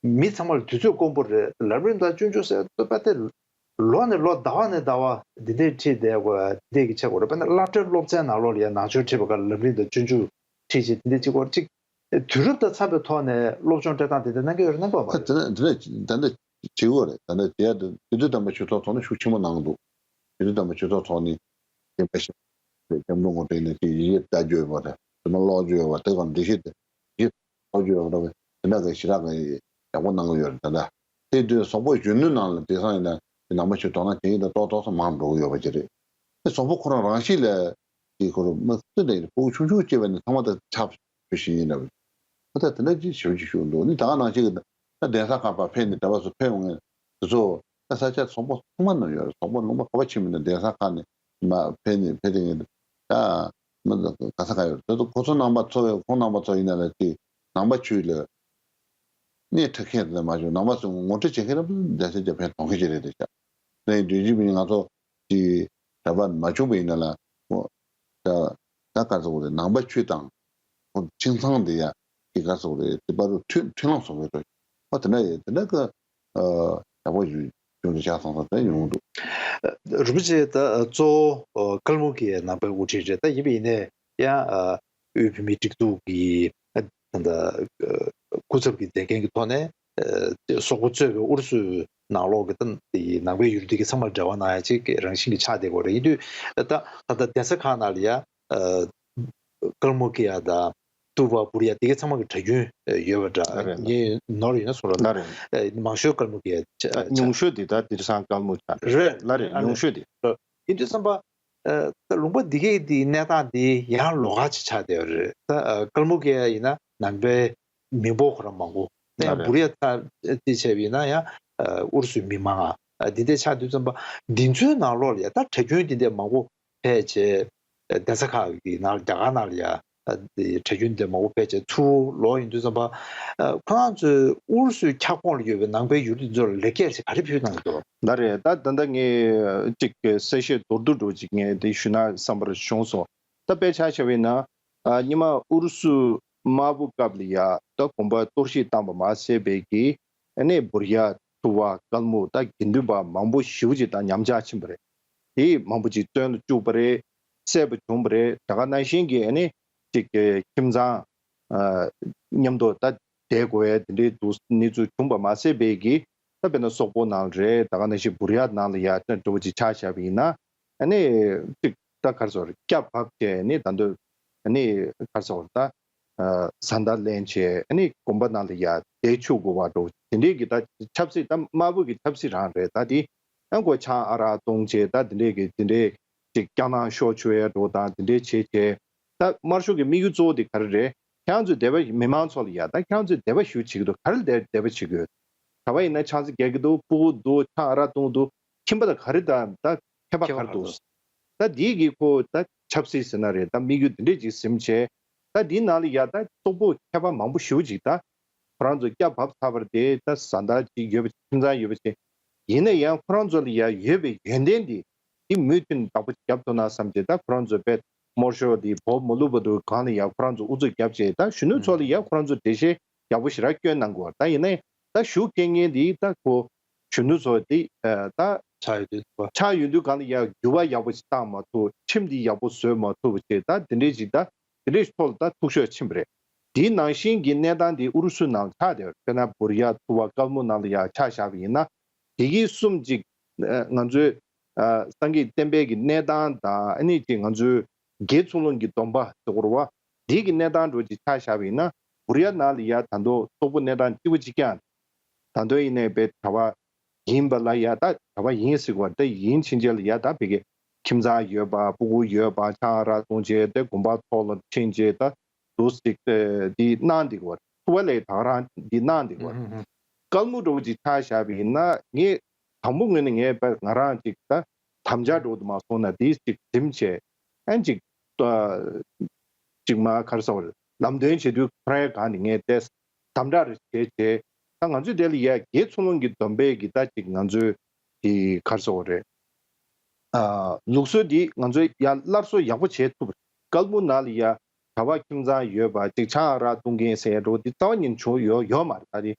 མི་ཚང་མ་ལ་དུས་ཚོད་དཀོན་པོ་རེད། ལམ་རིམ་དང་སྤྱོད་འཇུག་ཟེར་བ་དེ་ལོ་ནས་ལོ་ཟླ་བ་ནས་ཟླ་བ་འདི་འདྲས་ཁྲིད་བསྡད་དགོས། འདི་འདྲས་ཀྱི་བྱེད་དགོས་རེད། དཔེར་ན་སློབ་གྲྭའི་སློབ་ཚན་ནང་ལོགས་ལ་ཡང་ནང་ཆོས་ཁྲིད་པ་ག་ལམ་རིམ་དང་སྤྱོད་འཇུག་ཁྲིད་བྱེད་འདི་འདྲས་གཅིག་སྐོར་གཅིག་དུས་རབས་དང་འཚམ་པའི་ཐོག་ནས་སློབ་སྦྱོང་སྤྲད་སྟངས་དེ་འདྲ་གནང་གི་ཡོད་རེད་གནང་གི་ཡོད་མ་རེད། ཨ་དེ་འདྲ་དེ་འདྲ་བྱེད་དགོས་རེད། དེ་འདྲ་བྱེད་ཡ་དེ་རྗེ་བཙུན་དམ་པ་ཆོས་ཚོགས་ཐོག་ནས་ཤུགས་ཆེན་པོ་གནང་འདུག་རྗེ་བཙུན་དམ་པ་ཆོས་ཚོགས་ཐོག་ནས་སྐྱེ་འཕེལ་ཞིག་རེད། སྐྱབས་མགོན་ངོ་སྤྲད་ནས་ཀྱི་ཡི་གེ་ལྟ་རྒྱུ་ཡོད་པ་རེད། དེ་མ་ཀློག་རྒྱུ་ཡོད་པ་དེ་ག་འགྲེལ་བཤད་དེ་ཡི་གེ་ཀློག་རྒྱུ་ཡོད་པ་རེད། དེ་འདྲ་གི་ཞེ་དྲག་གི་ཡག་པོ་གནང་གི་ཡོད་རེད། ད་ལྟ་དེ་དུས་སོག་པོ་གཞོན་ནུ་ནང་ལ་དེང་སང་ཡིན་ན་དེ་ནང་པ་ཆོས་དོ་སྣང་བྱེད་ཀྱི་ད་ཏོག་ཏོག་ཙམ་མང་འགྲོ་གི་ཡོད་པ་ཅིག་རེད། དེ་སོག་པོ་ཁོ་རང་རང་གཤིས་ལ་དེ་ཁོ་རང་མི་སུ་འདྲ་ཡིན་ཕྲུ་གུ་ཆུང་ཆུང་སྐྱེས་པ་ནས་ཚང་མ་ད་ཆགས་ཞུ་བཞིན་ཡིན་ལབ། ཨ་ད་དེ་འདྲ་ཅིག་ཞེ་པོ་ཅིག་ཞུ་འདུག་ནི་ད་ག་ནང་བཞིན་གྱི་ད་གདན་ས་ཁག་ཕར་ཕེབས་ནས་གྲྭ་པ་ཚོ་ཕེབས་འོང་མཁན་དེ་ཚོ་ད་ས་ཆ་སོག་པོ་ཚང་མ་ནང་ཡོད་རེད། སོག་པོ་ལུང་པ་ག་པར་ཕྱིན་པ་ཡིན་ན་གདན་ས་ཁག་ནས་མར་ཕེབས་ནས་ཕེབས་དེ་ངས་ད་མི་ག་ས་ག་ཡོད་རེད། དེ་ཚོ་ཁོ་ཚོ་རྣམ་པ་ཚོ་ཁོང་རྣམ་པ་ཚོ་ཡིན་ན་ལ་ཅིག་ནང་པ་ཆོས་ལ་སྣེ་ཁྲིད་མཁན་དེ་མ་བྱུང་། ནང་པ་ཚོ་ངོ་སྤྲོད་བྱེད་མཁན་རེད། གདན་ས་བརྒྱ་ཕན་གཏོང་མཁན་ཅིག་རེད་དེ་ཤག་དེ་ཡིན་དུས་ཅི་མིན་ང་ཚོ་གི་གྲྭ་པ་མ་བྱུང་བ་ཡིན་ན་ལ་ཨོ་ད་ད་ག་ཚོད་རེད། ནང་པ་ཆོས་དང་ཁོ་ཁྱིམ་ཚང་དེ་ཡ་གི་ག་ཚོད་རེད། དེ་བར་དུ་མཐུན་མཐུན་ལམ་བཟོ་དགོས་འགྲོ། ཨོ་དེ་འདྲ་ཡོད། དེ་འདྲ་གི་ཨ་ཡག་པོ་ཞིག་བྱུང་འདུག་ཤག་སོང་ཙང་དེ་ཡོང་འདུག་རིན་པོ་ཆེ་ད་གཙོ་བོ་ཀལ་མུ་ཀི་ཡའི་ནང་པའི་དབུ་ཁྲིད་རེད། ད་ཡིན་པ་ཡིན་ནའི་ཡང་ཨ་དབུས་བོད་མིའི་སྒྲིག་འཛུགས་ཀྱི་ད་ལྟ་སྐུ་ཚབ་ཀྱི་མཛད་འགན་གྱི་ཐོག་ནས། ཨ་སོག་པོ་གཙོས་པའི་ཨུ་རུ་སུའི་ནང་ལོགས་ཀྱི་ད་དེ་ནང་པའི་ཡུལ་དེ་གི་ཚང་མར་འབྲེལ་བ་གནང་ཡ་ཅིག་རང་བཞིན་གྱི་ཆགས་བསྡད་ཡོད་རེད། ཡིན་དུས་ད་ད་ལྟ་གདན་ས་ཁག་ནང་ལ་ཡ་ཨ་ཀལ་མུ་ཀི་ཡ་དང་ ཏུ་བ་བུར་ཡ་དེ་གའི་ཚང་མ་གི་གྲྭ་རྒྱུན་ཡོད་པ་འདྲ། ལ་རེད། ལ་ངས་ནོར་ཡོད་ན་གསུང་རོགས་གནང་། ལ་རེད། མང་ཤོས་དཀར་མོ་གི་ཆ་ཆ་ཉུང་ཤོས་དེ་ད་དེང་སང་དཀར་མོ་ཆགས། རེད། ལ་རེད། ཨ་ཉུང་ཤོས་དེ། ཡིན་དུས་ཙམ་པ། ད་ལུང་པ་འདི་གའི་འདི་གནས་སྟངས་འདི་ཡང་ལོགས་ཀ་ཅིག་ཆགས་བསྡད་ཡོད་རེད། ད་དཀར་མོ་གི་ཡིན་ན་ནང་པའི་མི་འབོར་ཁོ་རང་མང་པོ། ད་ཡང་བུར་ཡ་ཚ་དེ་བྱས་པ་ཡིན་ན་ཡང་ཨུ་རུ་སུའི་མི་མང་ཨ་འདི་འདྲ་ཆགས་དུས་ཙམ་པ། འདི་ཚོའི་ནང་ལོགས་ལ་ཡ་ད་གྲྭ་རྒྱུན་འདི་འདྲ་མང་པོ་ཕེབས་བྱས། གདན་ས་ཁག་གི་ནང་རྒྱ་གར་ནང་ལ་ཡ་གྲྭ་རྒྱུན་འདི་འདྲ་མང་པོ་ཕེབས་བྱས་ཚུར་ལོག་ཡོང་དུས་ཙམ་པ། ཁོ་རང་ཚོས་ཨུ་རུ་སུའི་ཁྱབ་ཁོངས་ལ་ཡོད་པའི་ནང་པའི་ཡུལ་འདི་ཚོ་ལ་ལེགས་སྐྱེས་ཞིག་ག་རེ་ཕུལ་གནང་གི་འདུག་ལ་རེད། ད་ད་ལྟ་ངས་ཅིག་གསལ་བཤད་མདོར་བསྡུས་འདྲ་བོ་ཅིག་ངས་འདི་ཞུ་ན་བསམ་པར་བྱུང་སོང་། ད་དཔེ་ཆ་བཞག་པ་ཡིན་ན། ཨ་སྔོན་མ་ཨུ་རུ་སུ་དམར་པོ་སྐབས་ལ་ཡ་ད་དགོན་པ་གཏོར་བཤིག་བཏང་པ་མ་ཟད་པའི་གི་ཨ་ནི་བུར་ཡ་ཐུ་བ་དཀར་མོ་ད་དགེ་འདུན་པ་མང་པོ་ཞེ་པོ་ཅིག་ད་ཉམས་ཆག་ཕྱིན་པ་རེད། དེ་མང་པོ་ཅིག་བཙོན་ལ་བཅུག་པ་རེད། བསད་པ་བྱུང་བ་རེད། དེ་ག་ནང་བཞིན་གྱི་ཨ་ནི་ཅིག་ཁྱིམ་ཚང་ཨ་མཉམ་དུ་ད་བསྡད་དགོས་ཡ་དེ་འདྲའི་འདུག་གནས་ཚུལ་བྱུང་པ་མ་ཟད་པའི་གི་ད་དཔེར་ན་སོག་པོ་ནང་རེད། ད་ག་ནང་བཞིན་བུར་ཡ་ནང་ལ་ཡ་ད་འདྲ་བོ་ཅིག་ཆ་བཞག་པ་ཡིན་ན། ཨ་ནི་ཅིག་ད་ག་རེ་ཟེར་སྐྱ་བབས་བྱས་ནི་ད་འདོད་ཨ་ནི་ག་རེ་ཟེར་ད་བཟའ་ཟླ་ལེན་བྱས་ཨ་ནི་དགོན་པ་ནང་ལ་ཡ་བསྡད་ཆོག་དགོས་པ་འདྲ་བོ་དེ་འདྲའི་གི་ད་ཆབ་སྲིད་ད་དམར་པོ་གི་ཆབ་སྲིད་རང་རེད། ད་དེ་ཨ་ཁོ་ཆང་ཨ་རག་བཏུང་བྱས་ད་དེ་འདྲའི་གི་དེ་འདྲའི་ཅིག་སྐྱག་ནག་ཤོར་ཆོག་ཡ་འདྲ་བོ་དང་དེ་འདྲའི་བྱས་བྱས། ད་དམར་ཤོག་གི་དམིགས་ཡུལ་གཙོ་བོ་དེ་ག་རེ་རེད། ཁྱེད་རང་ཚོས་དད་པ་མི་མང་ཚོ་ལ་ཡ་ད་ཁྱེད་རང་ཚོས་དད་པ་ཞུ་བྱེད་ཀྱི་འདུག་ག་རེ་ལ་དད་དད་པ་བྱེད་ཀྱི་ཡོད། གྲྭ་པ་ཡིན་ན་ཆང་ས་རྒྱག་གི་འདུག་སྤུ་གུ་འདུག་ཆང་ཨ་རག་བཏུང་གི་འདུག་ཁྱིམ་པ་དང་ག་རེ་དང་ད་ཁྱད་པར་ག་རེ་འདུག་ད་འདི་གི་ཁོ་ད་ཆབ་སྲིད་ཟེར་ན་རེད། ད་དམིགས་ཡུལ་འདི་འདྲས་ཅིག་ཟིན་བྱས། ད་འདིའི་ནང་ལ་ཡ་ད་སོག་པོ་མཁས་པ་མང་པོ་ཞེ་པོ་ཅིག་ད་ཁོ་རང་ཚོ་སྐྱ་བབས་ཚར་བ་རེད་དེ། ད་བཟའ་ཟླ་ཅིག་ཡོད་པ་ཁྱིམ་ཚང་ཡོད་པ་ཅིག་ཡིན་ན་ཡང་ཁོ་རང་ཚོ་ལ་ཡ་ཡོད་པའི་ཡོན་ཏན་འདི་འདི་མུ་མཐུད་ནས་བདག་པོ་ཅིག་རྒྱབ་ཐུབ་ན་བསམ་བྱས། ད་ཁོ་རང་ཚོ་དཔེ་དམར་ཤོག་འདི་བོ་མ་བླུགས་བར་དུ་གང་ལ་ཡ་ཁོ་རང་ཚོ་ཨུ་ཚུགས་རྒྱབ་བྱས། ད་གཞོན་ནུ་ཚོ་ལ་ཡ་ཁོ་རང་ཚོ་འགྲེལ་བཤད་ཡག་པོ་ཞེ་དྲག་སྐྱོན་གནང་དགོས། ད་ཡིན་ན་ད་ཞུ་མཁན་ངན་འདི་ད་ཁོ་གཞོན་ནུ་ཚོ་འདི་ད་ཆགས་ཡོད་དུས་ད་ཆགས་ཡོད་དུས་གང་ལ་ཡ་འགྱུར་བ་ཡག་པོ་ཞིག་བཏང་མ་ཐུབ། ཁྲིམས་འདི་ཡག་པོ་བཟོས་མ་ཐུབ་པ་བྱས། ད་འདི་འདྲས་ཅིག་ད་འདི་འདྲས་ཐོག་ལ་ད་འཐུས་ཤོར་ཕྱིན་པ་རེད། འདིའི་ནང་བཞིན་གྱི་གནས་སྟངས་འདི་ཨུ་རུ་སུ་ནང་ཆགས་བསྡད་པ་རེད། དཔེར་ན་བུར་ཡ་ཐུ་བ་དཀར་མོ་ནང་ལ་ཡ་ཆ་བཞག་པ་ཡིན་ན། དེ་གི་གསུམ་གཅིག་ང་ཚོའི་སངས་རྒྱས་བསྟན་པའི་གི་གནས་སྟངས་དང་ཨ་ནི་ཅིག་ང་ཚོའི་དགེ་ཚུལ་སློང་གི་སྡོམ་པ་ཟེར་དགོས་རེད་བ། འདི་གི་གནས་སྟངས་འདྲ་བོ་ཅིག་ཆ་བཞག་པ་ཡིན་ན། བུར་ཡ་ནང་ལ་ཡ་ད་དུང་སོག་པོ་གནས་སྟངས་གཅིག་པ་གཅིག་རྐྱང་། ད་དུང་ཡིན་ནའི་དཔེ་གྲྭ་པ་ཡིན་པ་ལ་ཡ་ད་གྲྭ་པ་ཡིན་ཟེར་དགོས་པ་ད་ཡིན་ཕྱིན་ཆད་ལ་ཡ་ད་བི་གི་ཁྱིམ་ཚང་ཡོད་པ་སྤུ་གུ་ཡོད་པ་ཆང་ཨ་རག་བཏུང་བྱས་ཏེ་དགོན་པ་ཐོག་ལ་ཕྱིན་བྱས་ད་འདུག་སེ་འདི་གནང་བསྡད་ཀྱི་ཡོད་རེད། ཐུ་བ་ལས་ད་ག་རང་འདི་གནང་བསྡད་ཀྱི་ཡོད་རེད། དཀར་མོ་འདྲ་བོ་ཅིག་ཆ་བཞག་པ་ཡིན་ན། ངས་དང་པོ་ངོས་ནས་ངས་ང་རང་ཅིག་ད་དམ་བཅའ་འདྲ་བོ་དུ་མ་སོང་ན་འདི་ཅིག་འཛིན་བྱས། ཨན་ཅིག་ཅིག་མ་ག་རེ་ཟེར་བ་རེད། ལམ་སྟོན་བྱེད་དུས་ཁོ་རའི་སྒང་ནས་ངས་ཏོག་ཙམ་དམ་དྲག་རེ་བྱས་བྱས། ད་ང་ཚོས་དེ་ལ་ཡ་དགེ་ཚུལ་སློང་གི་སྡོམ་པའི་གི་ད་ཅིག་ང་ཚོའི་གི་ག་རེ་ཟེར་བ་རེད། ཨ་ལུགས་སྲོལ་འདི་ང་ཚོས་ཡ་སླར་གསོ་ཡག་པོ་བྱེད་ཐུབ་པ་རེད། དཀར་མོ་ནང་ལ་ཡ་གྲྭ་པ་ཁྱིམ་ཚང་ཡོད་པ་ཅིག་ཆང་ཨ་རག་བཏུང་མཁན་ཟེར་ཡ་འདྲ་བོ་འདི་རྩ་བ་ཉིད་བྱུང་ཡོད་ཡོད་མ་རེད། ད་དེ་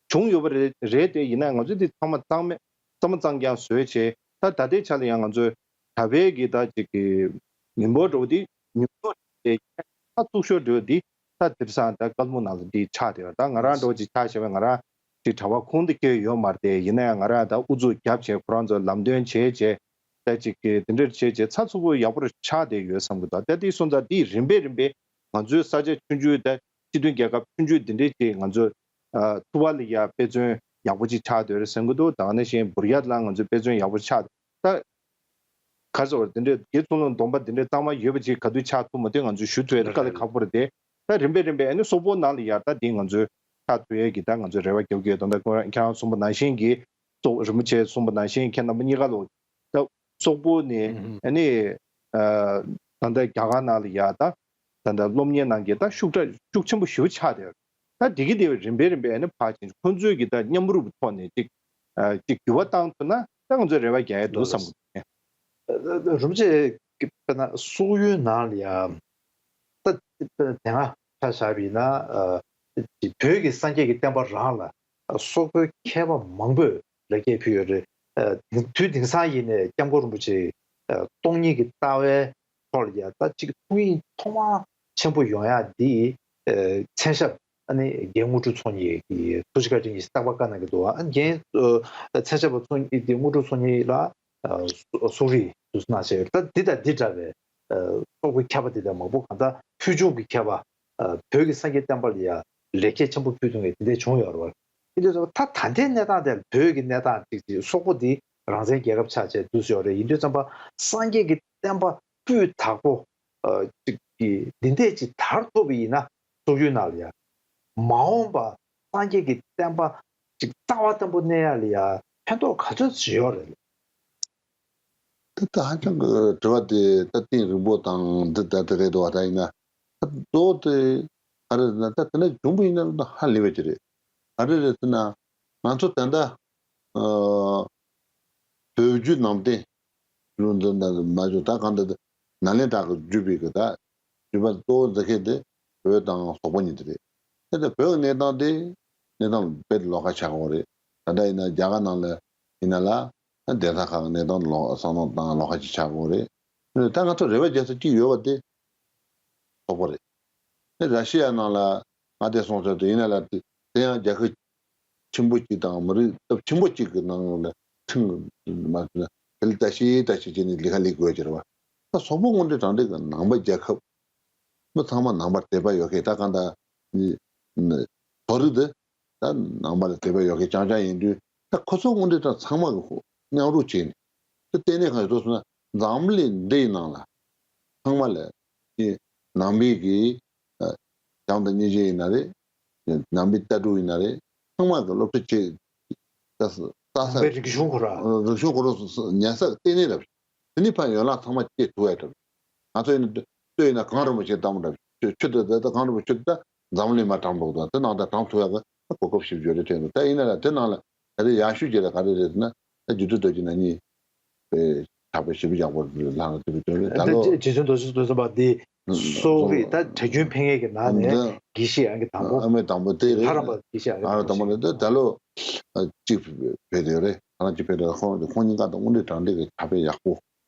བྱུང་ཡོད་པ་རེད་རེད་དེ། ཡིན་ན་ང་ཚོས་འདི་ཚང་མ་གཙང་མ་གཙང་མ་གཙང་རྐྱང་བཟོས་བྱས། ད་ད་ལྟའི་ཆ་ལ་ཡང་ང་ཚོས་གྲྭ་པའི་གི་ད་ཅིག་གི་མི་འབོར་འདྲ་བོ་འདི་ཉུང་ཉུང་རེད་དེ། ད་ཚུགས་ཤོར་འདྲ་བོ་འདི་ད་དེང་སང་ད་དཀར་མོ་ནང་ལ་འདི་ཆགས་བསྡད་ཡོད། ད་ང་རང་འདྲ་བོ་ཅིག་ཆ་བཞག་པ་ང་རང་ཅིག་གྲྭ་པ་ཁུངས་འདི་སྐྱེལ་ཡོད་མ་རེད་དེ། ཡིན་ན་ཡང་ང་རང་ད་ཨུ་ཚུགས་རྒྱབ་བྱས་ཁོ་རང་ཚོ་ལམ་སྟོན་བྱས་བྱས། ད་ཅིག་གི་དེ་འདྲར་བྱས་བྱས་ཚགས་ཚུད་པོ་ཡག་པོ་རེ་ཆགས་བསྡད་ཡོད་བསམ་གི་འདུག་ད་དེ་སོང་ཙང་འདི་རིམ་པས་རིམ་པས་ང་ཚོའི་ས་ཆ་ཆུང་ཆུང་ད་སྤྱི་མཐུན་རྒྱལ་ཁབ་ཆུང་ཆུང་འདི་འདྲའི་ཅིག་ང་ཚོ་ཨ་ཐུ་བ་ལ་ཡ་དཔེ་མཚོན་ཡག་པོ་ཅིག་ཆགས་བསྡད་རེད་བསམ་གི་འདུག་ད་ག་ནང་བཞིན་བུར་ཡ་ལ་ང་ཚོའི་དཔེ་མཚོན་ཡག་པོ་ཆགས། ད་ག་ཟེར་བ་དེ་འདྲའི་དགེ་ཚུལ་སློང་སྡོམ་པ་དེ་འདྲའི་གཙང་མ་ཡོད་པ་ཅིག་ག་དུས་ཆགས་ཐུབ་མ་ཐུབ་ང་ཚོས་ཞུ་ཐུབ་ཡ་དེ་དཀའ་ལས་ཁག་པོ་རེད་དེ། ད་རིམ་པས་རིམ་པས་ཨ་ནི་སོག་པོ་ནང་ལ་ཡ་ད་དེ་ང་ཚོས་ཆགས་ཐུབ་ཡ་གི་ད་ང་ཚོས་རེ་བ་རྒྱག་གི་ཡོད། ད་ད་ཁོ་རང་ཁྱེད་རང་གསུངས་པ་ནང་བཞིན་གྱི་སོག་རིན་པོ་ཆེ་གསུངས་པ་ནང་བཞིན་ཁྱེད་རྣམ་པ་གཉིས་ཀ་ལོ་ད་སོག་པོ་ནས་ཨ་ནི་ད་ལྟ་རྒྱ་གར་ནང་ལ་ཡ་ད་ད་ལྟ་སློབ་གཉེར་གནང་མཁན་ད་ཤུགས་དྲག་ཤུགས་ཆེན་པོ་ཞེ་པོ་ཆགས་བསྡད་ཡོད། ད་འདི་གི་དེ་རིམ་པས་རིམ་པས་ཨ་ནི་ཕར་ཕྱིན་ཁོང་ཚོའི་གི་ད་མཉམ་རུབ་ཐོག་ནས་ཅིག་ཨ་ཅིག་འགྱུར་བ་བཏང་ཐུབ་ན་ད་ང་ཚོས་རེ་བ་རྒྱག་ཡ་འདུག་བསམ་གི་འདུག་རིན་པོ་ཆེ་གི་དཔེར་ན་སོག་ཡུལ་ནང་ལ་ཡ་ད་དེ་སྔ་ཆ་བཞག་པ་ཡིན་ན་ཨ་ཅིག་བོད་ཀྱི་སངས་རྒྱས་ཀྱི་བསྟན་པ་རང་ལ་སོག་པོའི་མཁས་པ་མང་པོས་ལེགས་སྐྱེས་ཕུལ་ཡོད་རེད། ཨ་དུས་དེང་སང་ཡིན་ནའི་སྐྱབས་མགོན་རིན་པོ་ཆེ་ཨ་སྟོང་ཉིད་ཀྱི་ལྟ་བའི་ཐོག་ལ་ཡ་ད་ཅིག་ཐུགས་དབྱིངས་ཐོག་མ་ཆེན་པོ་ཡོང་ཡ་འདི་ཨ་མཚན་ཞབས་ཨ་ནི་རྒན་དངོས་གྲུབ་ཚོགས་གཉིས་ཀྱིས་ཐུགས་རྗེ་བཀའ་དྲིན་གྱིས་རྟག་པར་བཀའ་གནང་གི་འདུག་ཨ་རྒན་ཨ་མཚན་ཞབས་པ་ཚོགས་གཉིས་དེ་དངོས་གྲུབ་ཚོགས་གཉིས་ལ་ཨ་སོ་སོག་རིགས་དུ་གནང་བྱས་ཡོད། ད་འདི་དང་འདི་འདྲ་བའི་ཨ་སོག་པོའི་མཁས་པ་འདི་དང་མང་པོ་གང་ལྟར་ཕུལ་བྱུང་གི་མཁས་པ་ བོད་ཀྱི་སངས་རྒྱས་བསྟན་པ་ལ་ཡ་ལེགས་སྐྱེས་ཆེན་པོ་ཕུལ་ཐུབ་མཁན་དེ་འདྲ་བྱུང་ཡོད་རེད་བ། ཡིན་དུས་ཙམ་པ་ད་ད་ལྟའི་གནས་སྟངས་དེ་ལ་བོད་ཀྱི་གནས་སྟངས་ཅིག་ཅིག་སོག་པོ་འདི་རང་བཙན་རྒྱལ་ཁབ་ཆགས་བྱས་འདུག་ཟེར་བ་རེད། ཡིན་དུས་ཙམ་པ་སངས་རྒྱས་ཀྱི་བསྟན་པ་སྤུས་དག་པོ་ཅིག་གི་འདི་འདྲས་ཅིག་དར་ཐུབ་པ་ཡིན་ན། སོག་ཡུལ་ནང་ལ་ཡ་མ་འོངས་པ་སངས་རྒྱས་ཀྱི་བསྟན་པ་ཅིག་རྩ་བ་བརྟན་པོ་གནས་ཡ་ལ་ཡ་ཕན་ཐོགས་ག་ཚོད་ཅིག་ཡོད་རེད། ད་ད་ཧ་ཅང་གི་དྲི་བ་དེ་ད་གཏིང་རིང་པོ་དང་འདི་ལྟ་དེ་རེད་འདུག་བ། ད་ཡིན་ན་ད་གཙོ་བོ་དེ་ག་རེ་རེད་ན། ད་དེ་འདྲ་བྱུང་བ་ཡིན་ན་ད་ཧ་ལས་པ་ཅིག་རེད། ག་རེ་རེད་ཟེར་ན། ང་ཚོ་ད་ལྟ་ཨ་བོད་བརྒྱུད་ནང་བསྟན་ལུང་འདི་འདི་མ་བྱུང་། ད་གང་ལྟར་ནཱ་ལེནྡྲ་གི་བརྒྱུད་པའི་གི་ད་བརྒྱུད་པ་གཙོ་བོ་མཛད་མཁན་དེ་བོད་དང་སོག་པོ་གཉིས་དེ་རེད། དེ་ལྟར་བོད་ཀྱི་གནས་སྟངས་དེ་གནས་སྟངས་དཔེ་ལོགས་ཀ་ཆགས་ཀྱི་ཡོད་རེད། ད་ལྟ་ཡིན་ན་རྒྱ་གར་ནང་ལ་ཡིན་ན་ལ། གདན་ས་ཁག་གི་གནས་སྟངས་ལོགས་བསམ་བློ་བཏང་ལོགས་ཀ་ཅིག་ཆགས་ཀྱི་ཡོད་རེད། ད་ང་ཚོ་རེ་བ་རྒྱག་ས་གཅིག་ཡོད་པ་དེ་སོག་པོ་རེད། དེ་ར་ཤི་ཡ་ནང་ལ་ང་དེ་སོང་ཚར་དུས་ཡིན་ན་ལ། དེ་དེ་ཡང་རྒྱལ་ཁབ་ཆེན་པོ་གཅིག་དང་མི་རིགས་སྟོབས་ཆེན་པོ་གཅིག་གི་ནང་ལ་ཁྲིམས་མ་དེ་ལ་ལྟ་ཞིབ་ལྟ་ཞིབ་བྱས་ནས་ལས་ཀ་ལས་དགོས་ཀྱི་རེད་བ། ད་སོག་པོ་དངོས་འབྲེལ་དྲང་འབྲེལ་གྱི་ནང་པ་རྒྱལ་ཁབ་མི་ཚང་མ་ནང་པར་དད་པ་ཡོད་མཁན། ད་གང་ལྟར་ནི་ནི་བོད་རིགས་དེ་ད་ནང་པ་ལ་དད་པ་ཡོད་མཁན་རྐྱང་རྐྱང་ཡིན་དུས། ད་ཁོ་ཚོ་དངོས་འབྲེལ་དྲང་ཚང་མ་གི་མཉམ་རུབ་བྱས་ནས་དེ་ལྟེ་གནས་གང་ཡོད་ཚོ་སོང་ན། འཛམ་གླིང་འདིའི་ནང་ལ་ཚང་མ་ལ་དེ་ནང་པའི་གི་ཨ་བྱམས་དང་སྙིང་རྗེ་ཡིན་ན་རེད། ནང་པའི་ལྟ་གྲུབ་ཡིན་ན་རེད། ཚང་མ་གི་སློབ་ཁྲིད་བྱེད་ལྟ་ས་ལྟ་ནང་པའི་ས་རིག་གཞུང་ཁོ་ར། རིག་གཞུང་ཁོ་ར་ཉར་ས་ལྟེ་གནས་རེད། དེ་ནི་ཕན་ཡོན་ལ་ཚང་མ་སྐྱེ་ཐུབ་ཡ་འདྲ། ང་ཚོ་ཡིན་ན་ལྟོས་ཡིན་ན་གངས་རིན་པོ་ཆེ་བཏང་འདྲ། ཆུ་ཆུ་དེ་དེ་གངས་རིན་པོ་ཆུ་དེ་འཛམ་གླིང་མ་དྲངས་འདུག་དང་། དེ་ནང་དུ་དྲངས་ཐུབ་ཡ་གི་གོ་སྐབས་ཞིབ་བརྗོད་རེ་ཐོན་འདུག་ད་ཡིན་ན་ལ་དེ་ནང་ལ་ག་རེ་ཡག་ཤོས་ཅིག་ལ་ག་རེ་རེད་ཟེར་ན། ད་རྒྱུད་སྟོད་རྡོ་རྗེ་ནག་ཉིད་པའི་ཕྱག་དཔེ་ཞེ་པོ་ཡག་པོ་ལྷག་ལ་དེ་བས་དོན་རེད། ད་ལོ་རྗེ་བཙུན་རྡོ་རྗེ་སོ་སོ་པ་འདི་སོག་རིགས་ད་གྲྭ་རྒྱུན་ཕེབས་མཁན་གྱི་ནང་ནས་འདི་དགེ་བཤེས་ཨང་ཀི་དང་པོ། ཨ་མའི་དང་པོ་དེ་རེད། ལྷ་རམས་པ་དགེ་བཤེས་ཨང་ཨ་ར་དང་པོ་རེད། དེ་ད་ལོ་གཅིག་ཕེབས་དེ་རེད། ཁོ་རང་གཅིག་ཕེབས་དེ་ཁོང་ཁོང་གཉིས་ཀ་དང་དངོས་འབྲེལ་དྲང་འབྲེལ་གྱི་ཕྱག་དཔེ་ཡག་པོ།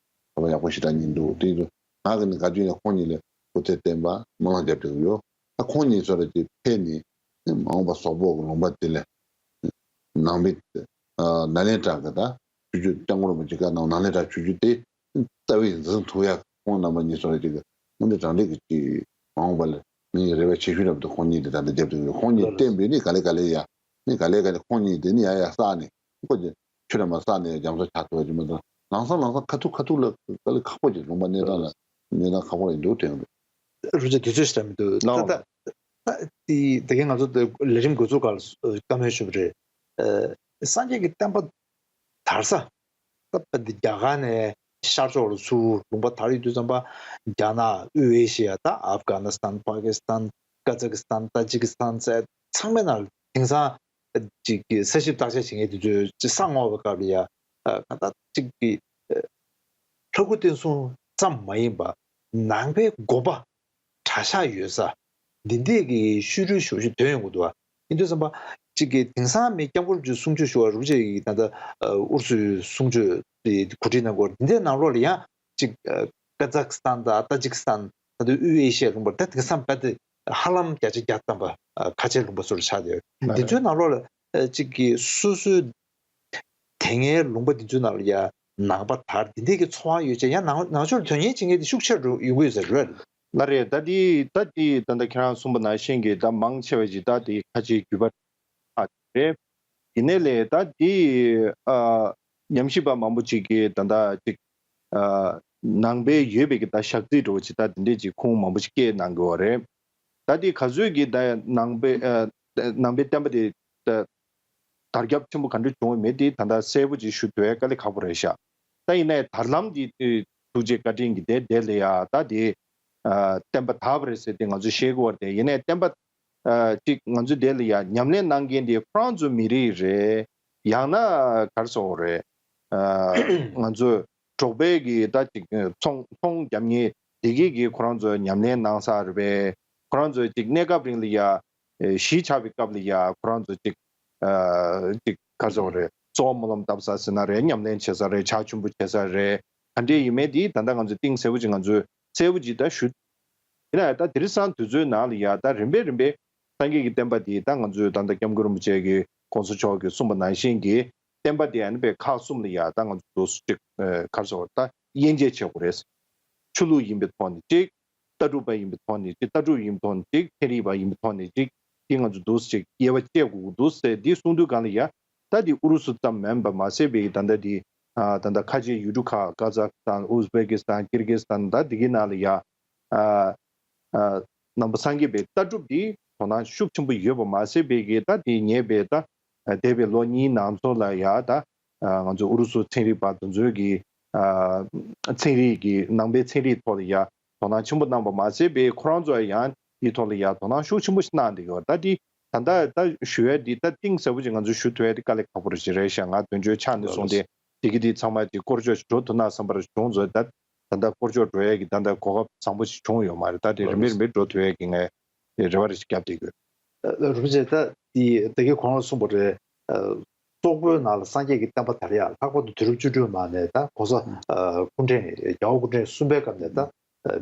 ཕྱག་དཔེ་ཡག་པོ་ཞེ་དྲག་གཉིས་འདུག་དེ་ཡིན་དུས་ང་གི་ནི་ག་དུས་ནས་ཁོང་གཉིས་ལ་སྐུ་ཚེ་བརྟན་པ་སྨོན་ལམ་རྒྱབ་བསྡད་ཀྱི་ཡོད། ད་ཁོང་གཉིས་ཚོ་ལ་ཅིག་ཕེབས་ནས་མ་འོངས་པ་སོག་པོ་གི་ལུང་པ་དེ་ལ་ནང་པའི་ནཱ་ལེནྡྲ་གི་ད་ཆོས་བརྒྱུད། སྐྱབས་མགོན་རིན་པོ་ཆེ་གི་ནང་ནཱ་ལེནྡྲ་ཆོས་བརྒྱུད་དེ་རྩ་བའི་འཛིན་ཐུབ་ཡ། ཁོང་རྣམ་པ་གཉིས་ཚོ་ལ་ཅིག་དངོས་གནས་དྲང་གནས་ཀྱི་ཅིག་མ་འོངས་པ་ལ་ངའི་རེ་བ་ཆེ་ཤོས་རབ་ཏུ་ཁོང་གཉིས་དེ་ད་ལྟ་རྒྱབ་ཏུ་ཡོད། ཁོང་གཉིས་བསྟན་པའི་ནི་ག་ལེ་ག་ལེ་ཡ་ནི་ག་ལེ་ག་ལེ་ཁོང་གཉིས་དེ་ནི་ཡ་ཡ་བསགས་ནས་ཁོ་ཅིག་ཆུ་ར་མ་བསགས་ནས་རྒྱ་མཚོ་ཆགས་ཐུབ་ཡ་ཅིག་མ་གཏོགས། ལམ་སང་ལམ་སང་ཁ་ཐུག་ཁ་ཐུག་ལ་དཀའ་ལས་ཁག་པོ་ཅིག་ལུང་པ་གནས་སྟངས་ལ་གནས་སྟངས་ཁག་པོ་ཡིན་འདུག་དྲན་འདུག་རུ་ཅེ་དུས་ཚོད་ཞིག་མི་འདུག་ད་ལྟ་ད་དེ་དེ་གའི་ང་ཚོ་ལས་རིམ་འགོ་འཛུགས་སྐབས་ལ་བཀའ་མོལ་ཞུས་པ་རེད། སངས་རྒྱས་ཀྱི་བསྟན་པ་དར་ས། ད་ལྟ་འདི་རྒྱ་གར་ནས་ཤར་ཕྱོགས་ལ་ཚུར་ལུང་པ་དར་ཡོང་དུས་ཙམ་པ། རྒྱ་ནག་དབུས་ཨེ་ཤི་ཡ། ད་ཨབ་གྷ་ནི་སི་ཐན། པ་ཀི་སི་ཐན། ཀ་ཛ་ཀི་སི་ཐན། ཏ་ཇི་ཀི་སི་ཐན་ཚང་མའི་ནང་ལ་དེང་སང་ཅིག་གི་ས་ཞིབ་བརྟག་དཔྱད་བྱེད་མཁན་དེ་ཚོས་ཅིག་ས་སྔོག་པའི་སྐབས་ལ་ཡ། ཨ་ག་ད་ཅིག་གི་ཨ་ལྷ་སྐུ་བསྟན་སྲུང་ཙམ་མ་ཡིན་པ་ནང་པའི་དགོན་པ་གྲྭ་ཤག་ཡོད་ས་འདི་འདྲས་ཀྱི་ཤུལ་རུལ་ཞུ་ཞུ་ཐོན་ཡོང་གི་འདུག་བ། ཡིན་དུས་ཙམ་པ་གཅིག་གི་དེང་སང་མི་སྐྱབས་མགོན་གྱི་གསུང་ཆོས་ཞུ་བ་རུ་ཅེ་ཡིས་ད་ལྟ་ཨུ་རུ་སུའི་གསུང་ཆོས་དེ་གོ་སྒྲིག་གནང་གི་ཡོད་རེད། འདི་འདྲའི་ནང་ལོགས་ལ་ཡང་གཅིག་ཀ་ཛག་སི་ཐན་དང་ཏ་ཇིག་སི་ཐན། ད་ལྟ་དབུས་ཨེ་ཤི་ཡའི་ལུང་པར་ད་དེང་སང་རྦད་དེ་ཧ་ལམ་བརྒྱ་ཆ་བརྒྱ་ཐམ་པ་ཁ་ཆེའི་ལུང་པ་ཚོ་ལ་ཆགས་བསྡད་ཡོད། འདི་ཚོའི་ནང་ལོགས་ལ་གཅིག་གི་སོ་སོའི་དེ་སྔའི་ལུང་པ་འདི་ཚོའི་ནང་ལ་ཡ་ནང་པ་དར་འདི་འདྲས་ཀྱི་ཚོར་བ་ཡོད་ཅེ། ཡང་ནང་ནང་ཆོས་ལ་དོན་གཉེར་བྱེད་མཁན་དེ་ཤུགས་ཆེར་འགྲོ་ཡོང་གི་ཡོད་ས་རེད། ལགས་རེད། ད་འདི་ད་འདི་ད་ལྟ་ཁྱེད་རང་གསུངས་པ་ནང་བཞིན་གྱི་ད་མང་ཆེ་བ་ཞིག་ད་འདི་ཁ་ཆེའི་རྒྱུད་པ་ཨ་རེད། ཡིན་ནའི་ལས་ད་འདི་ཨ་ཉམས་ཞིབ་པ་མང་པོ་ཅིག་གིས་ད་ད་ཅིག་ཨ་ནང་པའི་ཡོད་པའི་གི་ད་ཞག་རྩིས་འདྲ་བོ་ཅིག་ད་འདི་འདྲས་ཅིག་ཁུངས་མང་པོ་ཅིག་སྐྱེལ་གནང་གི་ཡོད་རེད། ད་འདི་ག་ཚོད་ཀྱི་ད་ནང་པའི་ཨ་ནང་པའི་བསྟན་པ་དེ་ད་དར་ཁྱབ་ཆེན་པོ་ག་འདྲ་བྱུང་བ་མེད་དེ་ད་ལྟ་གསལ་པོ་ཅིག་ཞུ་འདོད་དཀའ་ལས་ཁག་པོ་རེད་ཤག་ད་ཡིན་ནའི་དར་ལམ་འདི་ཐུགས་རྗེ་བཀའ་དྲིན་གྱི་དེ་དེ་ལ་ཡ་ད་དེ་ཨ་བསྟན་པ་དར་བ་རེད་ཟེར་ཏེ་ང་ཚོས་བཤད་དགོས་པ་རེད་དེ། ཡིན་ནའི་བསྟན་པ་ཨ་ཅིག་ང་ཚོས་དེ་ལ་ཡ་ཉམས་ལེན་གནང་མཁན་དེ་ཁོ་རང་ཚོ་མི་རིགས་རེད། ཡང་ན་ག་རེ་ཟེར་དགོས་རེད། ཨ་ང་ཚོས་འབྲོག་པའི་གི་ད་ཅིག་ཚོང་ཚོང་རྒྱབ་མཁན་དེ་གིས་གི་ཁོ་རང་ཚོ་ཉམས་ལེན་གནང་ས་རེད་པས། ཁོ་རང་ཚོའི་ཅིག་གནས་སྐབས་རིང་ལ་ཡ་ཨེ་གཞིས་ཆགས་པའི་སྐབས་ལ་ཡ་ཁོ་རང་ཚོ་ཅིག་ཨ་ཅིག་ག་རེ་ཟེར་དགོས་རེད། གཙོ་བོ་སྨོན་ལམ་བཏབ་ས་ཟེར་ན་རེད། ཉམས་ལེན་བྱེད་ས་རེད། ཕྱག་མཆོད་འབུལ་བྱེད་ས་རེད། ག་འདྲས་ཡིན་མིན་དེ་ད་ལྟ་ང་ཚོས་གཏིང་ཟབ་པོ་ཅིག་ང་ཚོས་གསལ་པོ་ཅིག་ད་ཞུ། ཡིན་ན་ཡང་ད་དེང་སང་དུས་ཚོད་ནང་ལ་ཡ་ད་རིམ་པས་རིམ་པས་སངས་རྒྱས་ཀྱི་བསྟན་པ་འདི་ད་ང་ཚོས་ད་ལྟ་སྐྱབས་མགོན་རིན་པོ་ཆེ་གི་གོང་ས་མཆོག་གིས་གསུངས་པ་ནང་བཞིན་གྱི་བསྟན་པ་འདི་ཨ་ནི་པའི་ཁག་གསུམ་ལ་ཡ་ད་ང་ཚོས་ཅིག་ཨ་ག་རེ་ཟེར་དགོས་རེད། ད་དབྱེ་འབྱེད་བྱེད་དགོས་རེད། ཆོས་ལུགས་ཡིན་པའི་ཐོག་ནས་གཅིག་ལྟ་གྲུབ་པ་ཡིན་པའི་ཐོག་ནས་ཅིག་ལྟ་གྲུབ་ཡིན་པའི་ཐོག་ནས་ཅིག་ཚན་རིག་པ་ཡིན་པའི་ཐོག་ནས་ཅིག་དེ་ང་ཚོ་འདུག་ཅིག་དབྱེ་བ་བཅད་དགོས་ཀྱི་འདུག་ཟེར་འདི་གསུང་དུས་སྒང་ལ་ཡ། ད་འདི་ཨུ་རུ་སུ་ཙམ་མིན་པ་མ་ཟད་པའི་ད་ལྟ་འདི་ཨ་ད་ལྟ་ཁ་ཆེ་ཡུལ་གྲུ་ཁག་ཀ་ཛ་ཁི་སྟན། ཨུ་ཛི་བེ་ཀི་སྟན། ཀིར་གི་སྟན། ད་འདི་གི་ནང་ལ་ཡ་ཨ་ཨ་ནང་པ་སངས་རྒྱས་པའི་ལྟ་གྲུབ་འདི་དོ་སྣང་ཤུགས་ཆེན་པོ་ཡོད་པ་མ་ཟད་པའི་གི་ད་འདི་ཉེ་བའི་ད་འདས་པའི་ལོ་གཉིས་ནང་ཚོ་ལ་ཡ་ད་ང་ཚོ་ཨུ་རུ་སུ་ཚན་རིག་པ་དེ་ཚོའི་གི་ཚན་རིག་གི་ནང་པའི་ཚན་རིག་ཐོག་ལ་ཡ་དོ་སྣང་ཆེན་པོ་གནང་པ་མ་ཟད་པའི་ཁོ་རང་ཚོ་ཡང་དེའི་ཐོག་ལ་ཡ་དོ་སྣང་ཤུགས་ཆེན་པོ་ཞིག་གནང་བསྡད་ཡོད། ད་དེ་ད་ལྟ་ད་ཞུ་ཡ་དེ་ད་གཏིང་ཟབ་པོ་ཅིག་ང་ཚོས་ཞུ་ཐུབ་ཡ་དེ་དཀའ་ལས་ཁག་པོ་རེད་ཞེས་རེད་ཤག་ང་དོན་གཅོད་ཆགས་ནས་སོང་སྟེ་དེ་གི་དེ་ཚང་མ་དེ་སྐོར་སྐྱོད་ཞིག་འགྲོ་ཐུབ་ན་བསམ་པར་བྱུང་ཚོད་ད་ད་ལྟ་སྐོར་སྐྱོད་འགྲོ་ཡ་གི་ད་ལྟ་གོ་སྐབས་བཟང་པོ་ཞིག་བྱུང་ཡོད་མ་རེད། ད་དེ་རིམ་པས་རིམ་པས་འགྲོ་ཐུབ་ཡ་གི་ངས་རེ་བ་རེ་ཞིག་བརྒྱབ་བསྡད་ཡོད། རིན་པོ་ཆེ་ད་དེ་ད་གིན་གོང་ལ་གསུངས་པ་རེད། སོག་པོའི་ནང་ལ་སངས་རྒྱས་ཀྱི་བསྟན་པ་དར་ཡག་ལྷག་པར་དུ་དུས་རབས་བཅུ་དྲུག་ནང་ནས་ད་༸གོང་ས་སྐུ་ཕྲེང་རྒྱལ་བ་སྐུ་ཕྲེང་གསུམ་པའི་སྐབས་ནས་ད་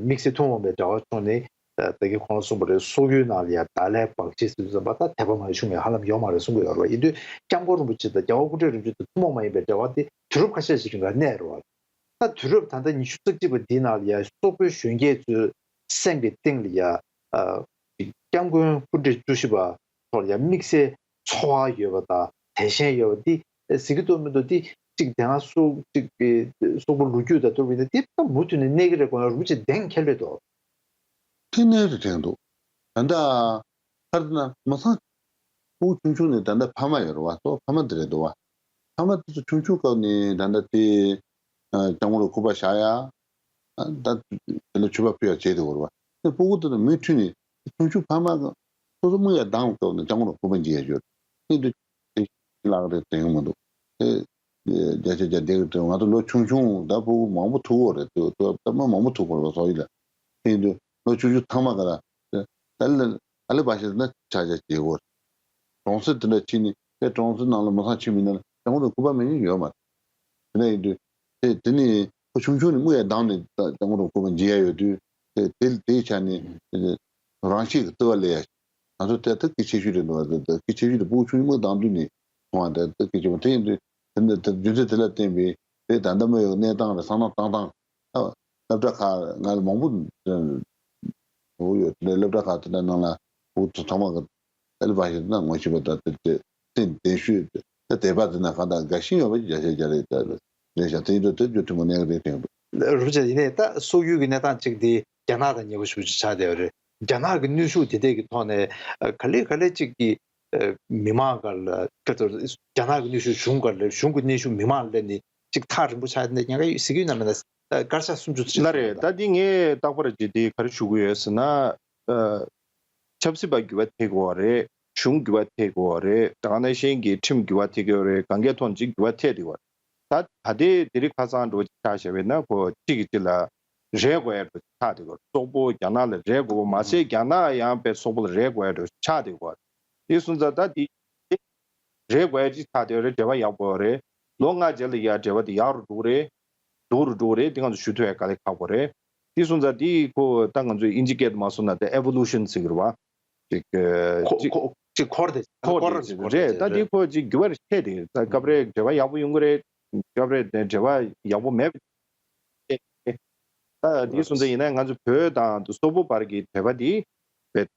དམིགས་བསལ་ཐུན་མོང་མའི་འབྲེལ་བ་བྱུང་ནས་ད་གིན་གོང་ལ་གསུངས་པ་རེད། སོག་ཡུལ་ནང་ལ་ཡ་ད་ལའི་བག་ཕྱེ་ཟེར་དུས་ཙམ་པ་ད་དད་པ་མ་བྱུང་བའི་ཧ་ལམ་ཡོད་མ་རེད་གསུང་གི་ཡོད་རེད་བ། ཡིན་དུས་སྐྱབས་མགོན་རིན་པོ་ཆེ་དང་རྒྱལ་བ་སྐུ་ཕྲེང་རིམ་བྱོན་དང་ཐུན་མོང་མ་ཡིན་པའི་འབྲེལ་བ་དེ་དུས་རབས་ཁ་ཤས་ཤིག་རིང་ལ་གནས་རེད་བ། ད་དུས་རབས་ད་ལྟ་ཉི་ཤུ་རྩ་གཅིག་པ་འདིའི་ནང་ལ་ཡ་སོག་པོའི་གཞོན་སྐྱེས་ཚོའི་སེམས་ཀྱི་གཏིང་ལ་ཡ་ཨ་སྐྱབས་མགོན་སྐུ་ཕྲེང་བཅུ་བཞི་པ་ཐོག་ལ་ཡ་དམིགས་བསལ་ཚོར་བ་ཡོད་པ་དང་དད་ཞེན་ཡོད་པ་འདི་གཟིགས་ཀྱི་འདུག་མི་འདུག་འདི་གཅིག་དེ་སྔ་སོག་གཅིག་གི་སོག་པོ་ལོ་རྒྱུས་དང་བསྟུན་པ་ཡིན་ན་འདི་ད་མུ་མཐུད་ནས་གནས་ཀྱི་རེད་དགོངས་ཡ་རིན་པོ་ཆེ་གདེང་འཁེལ་འདོད་འདུག་ཁྱེད་ནས་རེ་དྲན་འདུག་ད་ལྟ་ཁར་ན་མ་སང་ཕྲུ་གུ་ཆུང་ཆུང་ནས་ད་ལྟ་ཕ་མ་ཡོད་རེད་བ། སོ་ཕ་མ་དེ་རེད་འདུག་བ། ཕ་མ་དེ་ཚོ་ཆུང་ཆུང་སྐབས་ནས་ད་ལྟ་དེ་སྐྱབས་མགོན་རུ་སྐུ་པར་བཞག་ཡ། ད་དེ་ལ་མཆོད་པ་ཕུལ་ཡ་བྱས་དེ་བོར་བ། ཕྲུ་གུ་དེ་ཚོ་མུ་མཐུད་ནས་ཆུང་ཆུང་ཕ་མ་སོ་སོ་མིག་ཡ་གདངས་སྐབས་ནས་སྐྱབས་མགོན་རུ་སྐུ་པར་འབྱིན་ཡ་ཡོད། ཨེ་འདུག་དེ་ལག་རེད་དྲན་ཡོང་མི་འདུག་དེ། བརྒྱ་ཆ་བརྒྱ་བསྡད་ཀྱི་འདུག་ང་ཚོ་ལོ་ཆུང་ཆུང་ད་ཕྲུ་གུ་མང་པོ་ཐུག་གོ་རེད་འདུག་ད་མ་མང་པོ་ཐུག་གོ་རེད་བ་སོག་ཡིན་ལ། དེ་ཡིན་དུས་ལོ་ཆུང་ཆུང་ཚང་མ་ག་ལ་ད་ལ་ཨ་ལེ་བ་ཞིག་ན་ཆ་ཆ་བྱེད་གོ་རེད། གྲོང་གསེབ་དེ་འདྲ་ཕྱིན་ནས་དེ་གྲོང་གསེབ་ནང་ལ་མི་ཚང་ཕྱིན་མི་ནང་ལ་སྐྱབས་མགོན་རུ་སྐུ་པར་མེད་མཁན་ཡོད་མ་རེད། དེ་འདྲ་ཡིན་དུས་དེ་དེ་ནི་ཁོ་ཆུང་ཆུང་ནས་དམིགས་ཡ་གདངས་ནས་སྐྱབས་མགོན་རུ་སྐུ་པར་འབྱིན་ཡ་ཡོད་དུས་དེ་དེ་དེའི་ཆ་ནས་རང་ཤེས་ཀྱི་བརྩེ་བ་སླེབས་ཡ། ང་ཚོ་དེ་ད་གལ་ཆེ་ཤོས་རེད་འདུག་བ། དེ་གལ་ཆེ་ཤོས་དེ་ཕྲུ་གུ་ཆུང་ཆུང་དང་བསྟུན་ནས་མཐོང་བ་དེ་ད་གལ་ཆེ་བ་དེ་ཡིན་དུས་དེ་འདི་དེ་རྒྱུ་མཚན་དེ་ལ་བརྟེན་པའི་དེ་ད་ལྟ་མི་ཡོད་གནས་སྟངས་རེད། བསམ་བློ་བཏང་སྟངས་ཨ་སློབ་གྲྭ་ཁག་ང་ལ་མང་པོ་འོ་ཡོད་དེ་སློབ་གྲྭ་ཁག་དེ་འདྲ་ནང་ལ་འུ་ཚོ་ཚང་མ་གི་ཨ་ལི་བ་ཞིག་ན་ངོ་ཤེས་པ་དང་དེ་དེ་བསྟན་བསྟན་ཤོས་དེ་དད་པ་དེ་ན་གང་དག་དགའ་ཞེན་ཡོད་པ་ཅིག་བརྒྱ་ཆ་བརྒྱ་རེད། ད་རེད་ཤག་དེ་ཡིན་དུས་དེ་རྒྱུ་མཐུན་པོ་གནས་ཀྱི་རེད་དྲན་འདུག་རུ་ཆ་ཡིན་ནའི་ད་སོག་ཡུལ་གྱི་གནས་སྟངས་གཅིག་དེ་རྒྱ་ནག་དང་ཉེ་པོ་ཞེ་པོ་ཅིག་ཆགས་བསྡད་ཡོད་རེད། རྒྱ་ནག་གི་གནོན་ཤུགས་དེ་འདྲས་ཀྱི་ཐོག་ནས་ཨ་ག་ལེ་ག་ལེ་གཅིག་གི་ཨ་མི་མང་སྒང་ལ་ཁ་ཐོར་རྒྱ་ནག་གི་གནོན་ཤུགས་གཞུང་སྒང་ལ་གཞུང་གི་གནོན་ཤུགས་མི་མང་ལ་སླེབས་ནས་གཅིག་ཐག་རིང་པོ་ཆགས་ནས་ཉེན་ཁ་ཡོད་ཟེར་གྱི་ཡོད་ན་མེད་ན་ཨ་སྐར་ཆ་སུམ་ཅུ་ཙམ་ལ་རེད། ད་འདི་ངས་རྟག་པར་ཅིག་དེ་ག་རེ་ཞུ་གི་ཡོད་ཟེར་ན་ཨ་ཆབ་སྲིད་པ་འགྱུར་བ་ཐེབས་ཀྱི་ཡོད་རེད། གཞུང་འགྱུར་བ་ཐེབས་ཀྱི་ཡོད་རེད། དེ་ག་ནང་བཞིན་གྱི་ཁྲིམས་འགྱུར་བ་ཐེབས་ཀྱི་ཡོད་རེད། གང་གའི་ཐོག་ནས་ཅིག་འགྱུར་བ་ཐེབས་བསྡད་ཀྱི་ཡོད་རེད། ད་ད་ལྟའི་དེ་རིང་ཁ་སང་འགྲོ་ཆགས་བྱས་པས་ན་ཁོ་གཅིག་གིས་གཅིག་ལ་རེ་དགོས་ཡ་འགྲོ་ཆགས་བསྡད་ཀྱི་ཡོད་རེད། སོག་པོ་རྒྱ་ནག་ལ་རེ་དགོས་པ་མ་ཟད་རྒྱ་ནག་ཡང་དཔེ་སོག་པོ་ལ་རེ་དགོས་ཡ་འགྲོ་ཆགས་བསྡད་ཀྱི་ཡོད་རེད། དེ་སོང་ཙང་ད་དེ་རེ་དགོས་ཡ་གཅིག་ཆགས་བསྡད་ཡོད་རེད། འབྲེལ་བ་ཡག་པོ་ཡོད་རེད། ལོ་ལྔ་རྗེས་ལ་ཡ་འབྲེལ་བ་དེ་ཡག་རུ་འགྲོ་གི་རེད། སྡུག་རུ་འགྲོ་གི་རེད། དེ་ང་ཚོ་ཞུ་ཐུབ་ཡ་དཀའ་ལས་ཁག་པོ་རེད། དེ་སོང་ཙང་དེ་ཁོ་ད་ང་ཚོས་དབྱིན་ཇི་སྐད་དུ་མ་སོང་ན་དེ་ཨེ་བོ་ལུ་ཤན་ཟེར་གི་རེད་བ། ཅིག་ཅིག་ཅིག་འཁོར་དེ་འཁོར་དེ་ཅིག་རེད། ད་འདི་ཁོ་ཅིག་འགྱུར་བ་ཆེ་དེ་ད་སྐབས་རེ་འབྲེལ་བ་ཡག་པོ་ཡོང་གི་རེད། སྐབས་རེ་འབྲེལ་བ་ཡག་པོ་མེད་པ་ད་འདི་སོང་ཙང་ཡིན་ན་ང་ཚོ་བོད་དང་སོག་པོ་བར་གྱི་འབྲེལ་བ་འདི་བེད་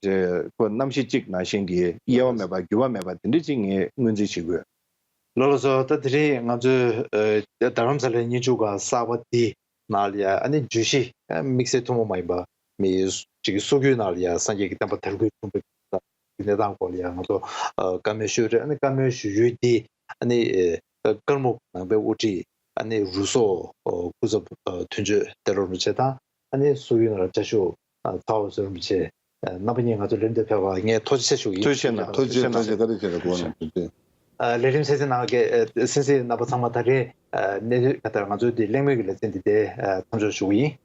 ཁོ་གནམ་གཤིས་གཅིག་ནང་བཞིན་གྱི་དབྱེ་བ་མེད་པ་འགྱུར་བ་མེད་པ་དེ་འདྲ་ཅིག་ངས་ངོས་འཛིན་བྱེད་དགོས། ལགས་ལགས་སོ། ད་དེ་རིང་ང་ཚོའི་རྡ་རམ་ས་ལའི་སྙན་ཞུ་ཁང་གསར་པ་འདི་ནང་ལ་ཡ་ཨ་ནི་བརྗོད་གཞི་དམིགས་བསལ་ཐུན་མོང་མ་ཡིན་པ་མི་ཅིག་སོག་ཡུལ་ནང་ལ་ཡ་སངས་རྒྱས་ཀྱི་བསྟན་པ་དར་རྒུད་བྱུང་བའི་གནས་སྟངས་སྐོར་ལ་ཡ་ང་ཚོ་བཀའ་མོལ་ཞུས་རེད། ཨ་ནི་བཀའ་མོལ་ཞུ་ཡུལ་འདི་ཨ་ནི་ཀརྨ་ནང་པའི་དབུ་ཁྲིད་ཨ་ནི་རུ་སོག་སྐུ་ཚབ་དོན་གཅོད་ཏེ་རོ་རིན་པོ་ཆེ་དང་། ཨ་ནི་སོག་ཡུལ་ནང་ལ་བཅའ་བཞུགས་ཚ་བོ་བསོད་ནམས་ཆེ་རྣམ་པ་གཉིས་ང་ཚོ་ལེ་དུ་ཕེབས་པར་ངས་ཐུགས་རྗེ་ཆེ་ཞུ་གི་ཡིན། ཐུགས་རྗེ་ཆེ་གནང་། ཐུགས་རྗེ་ཆེ་གནང་། ཐུགས་རྗེ་བཀའ་དྲིན་ཆེ་རེད་གོ་ནང་ཐུགས་རྗེ། ལས་རིམ་གསན་གཟིགས་གནང་མཁན་གསན་གཟིགས་རྣམ་པ་ཚང་མ་ད་རེས་གནས་ཚུལ་ག་ལྟར་ང་ཚོའི་འདི་གླེང་མོལ་གྱི་ལེ་ཚན་འདི་དེ་མཚམས་འཇོག་ཞུ་གི་ཡིན།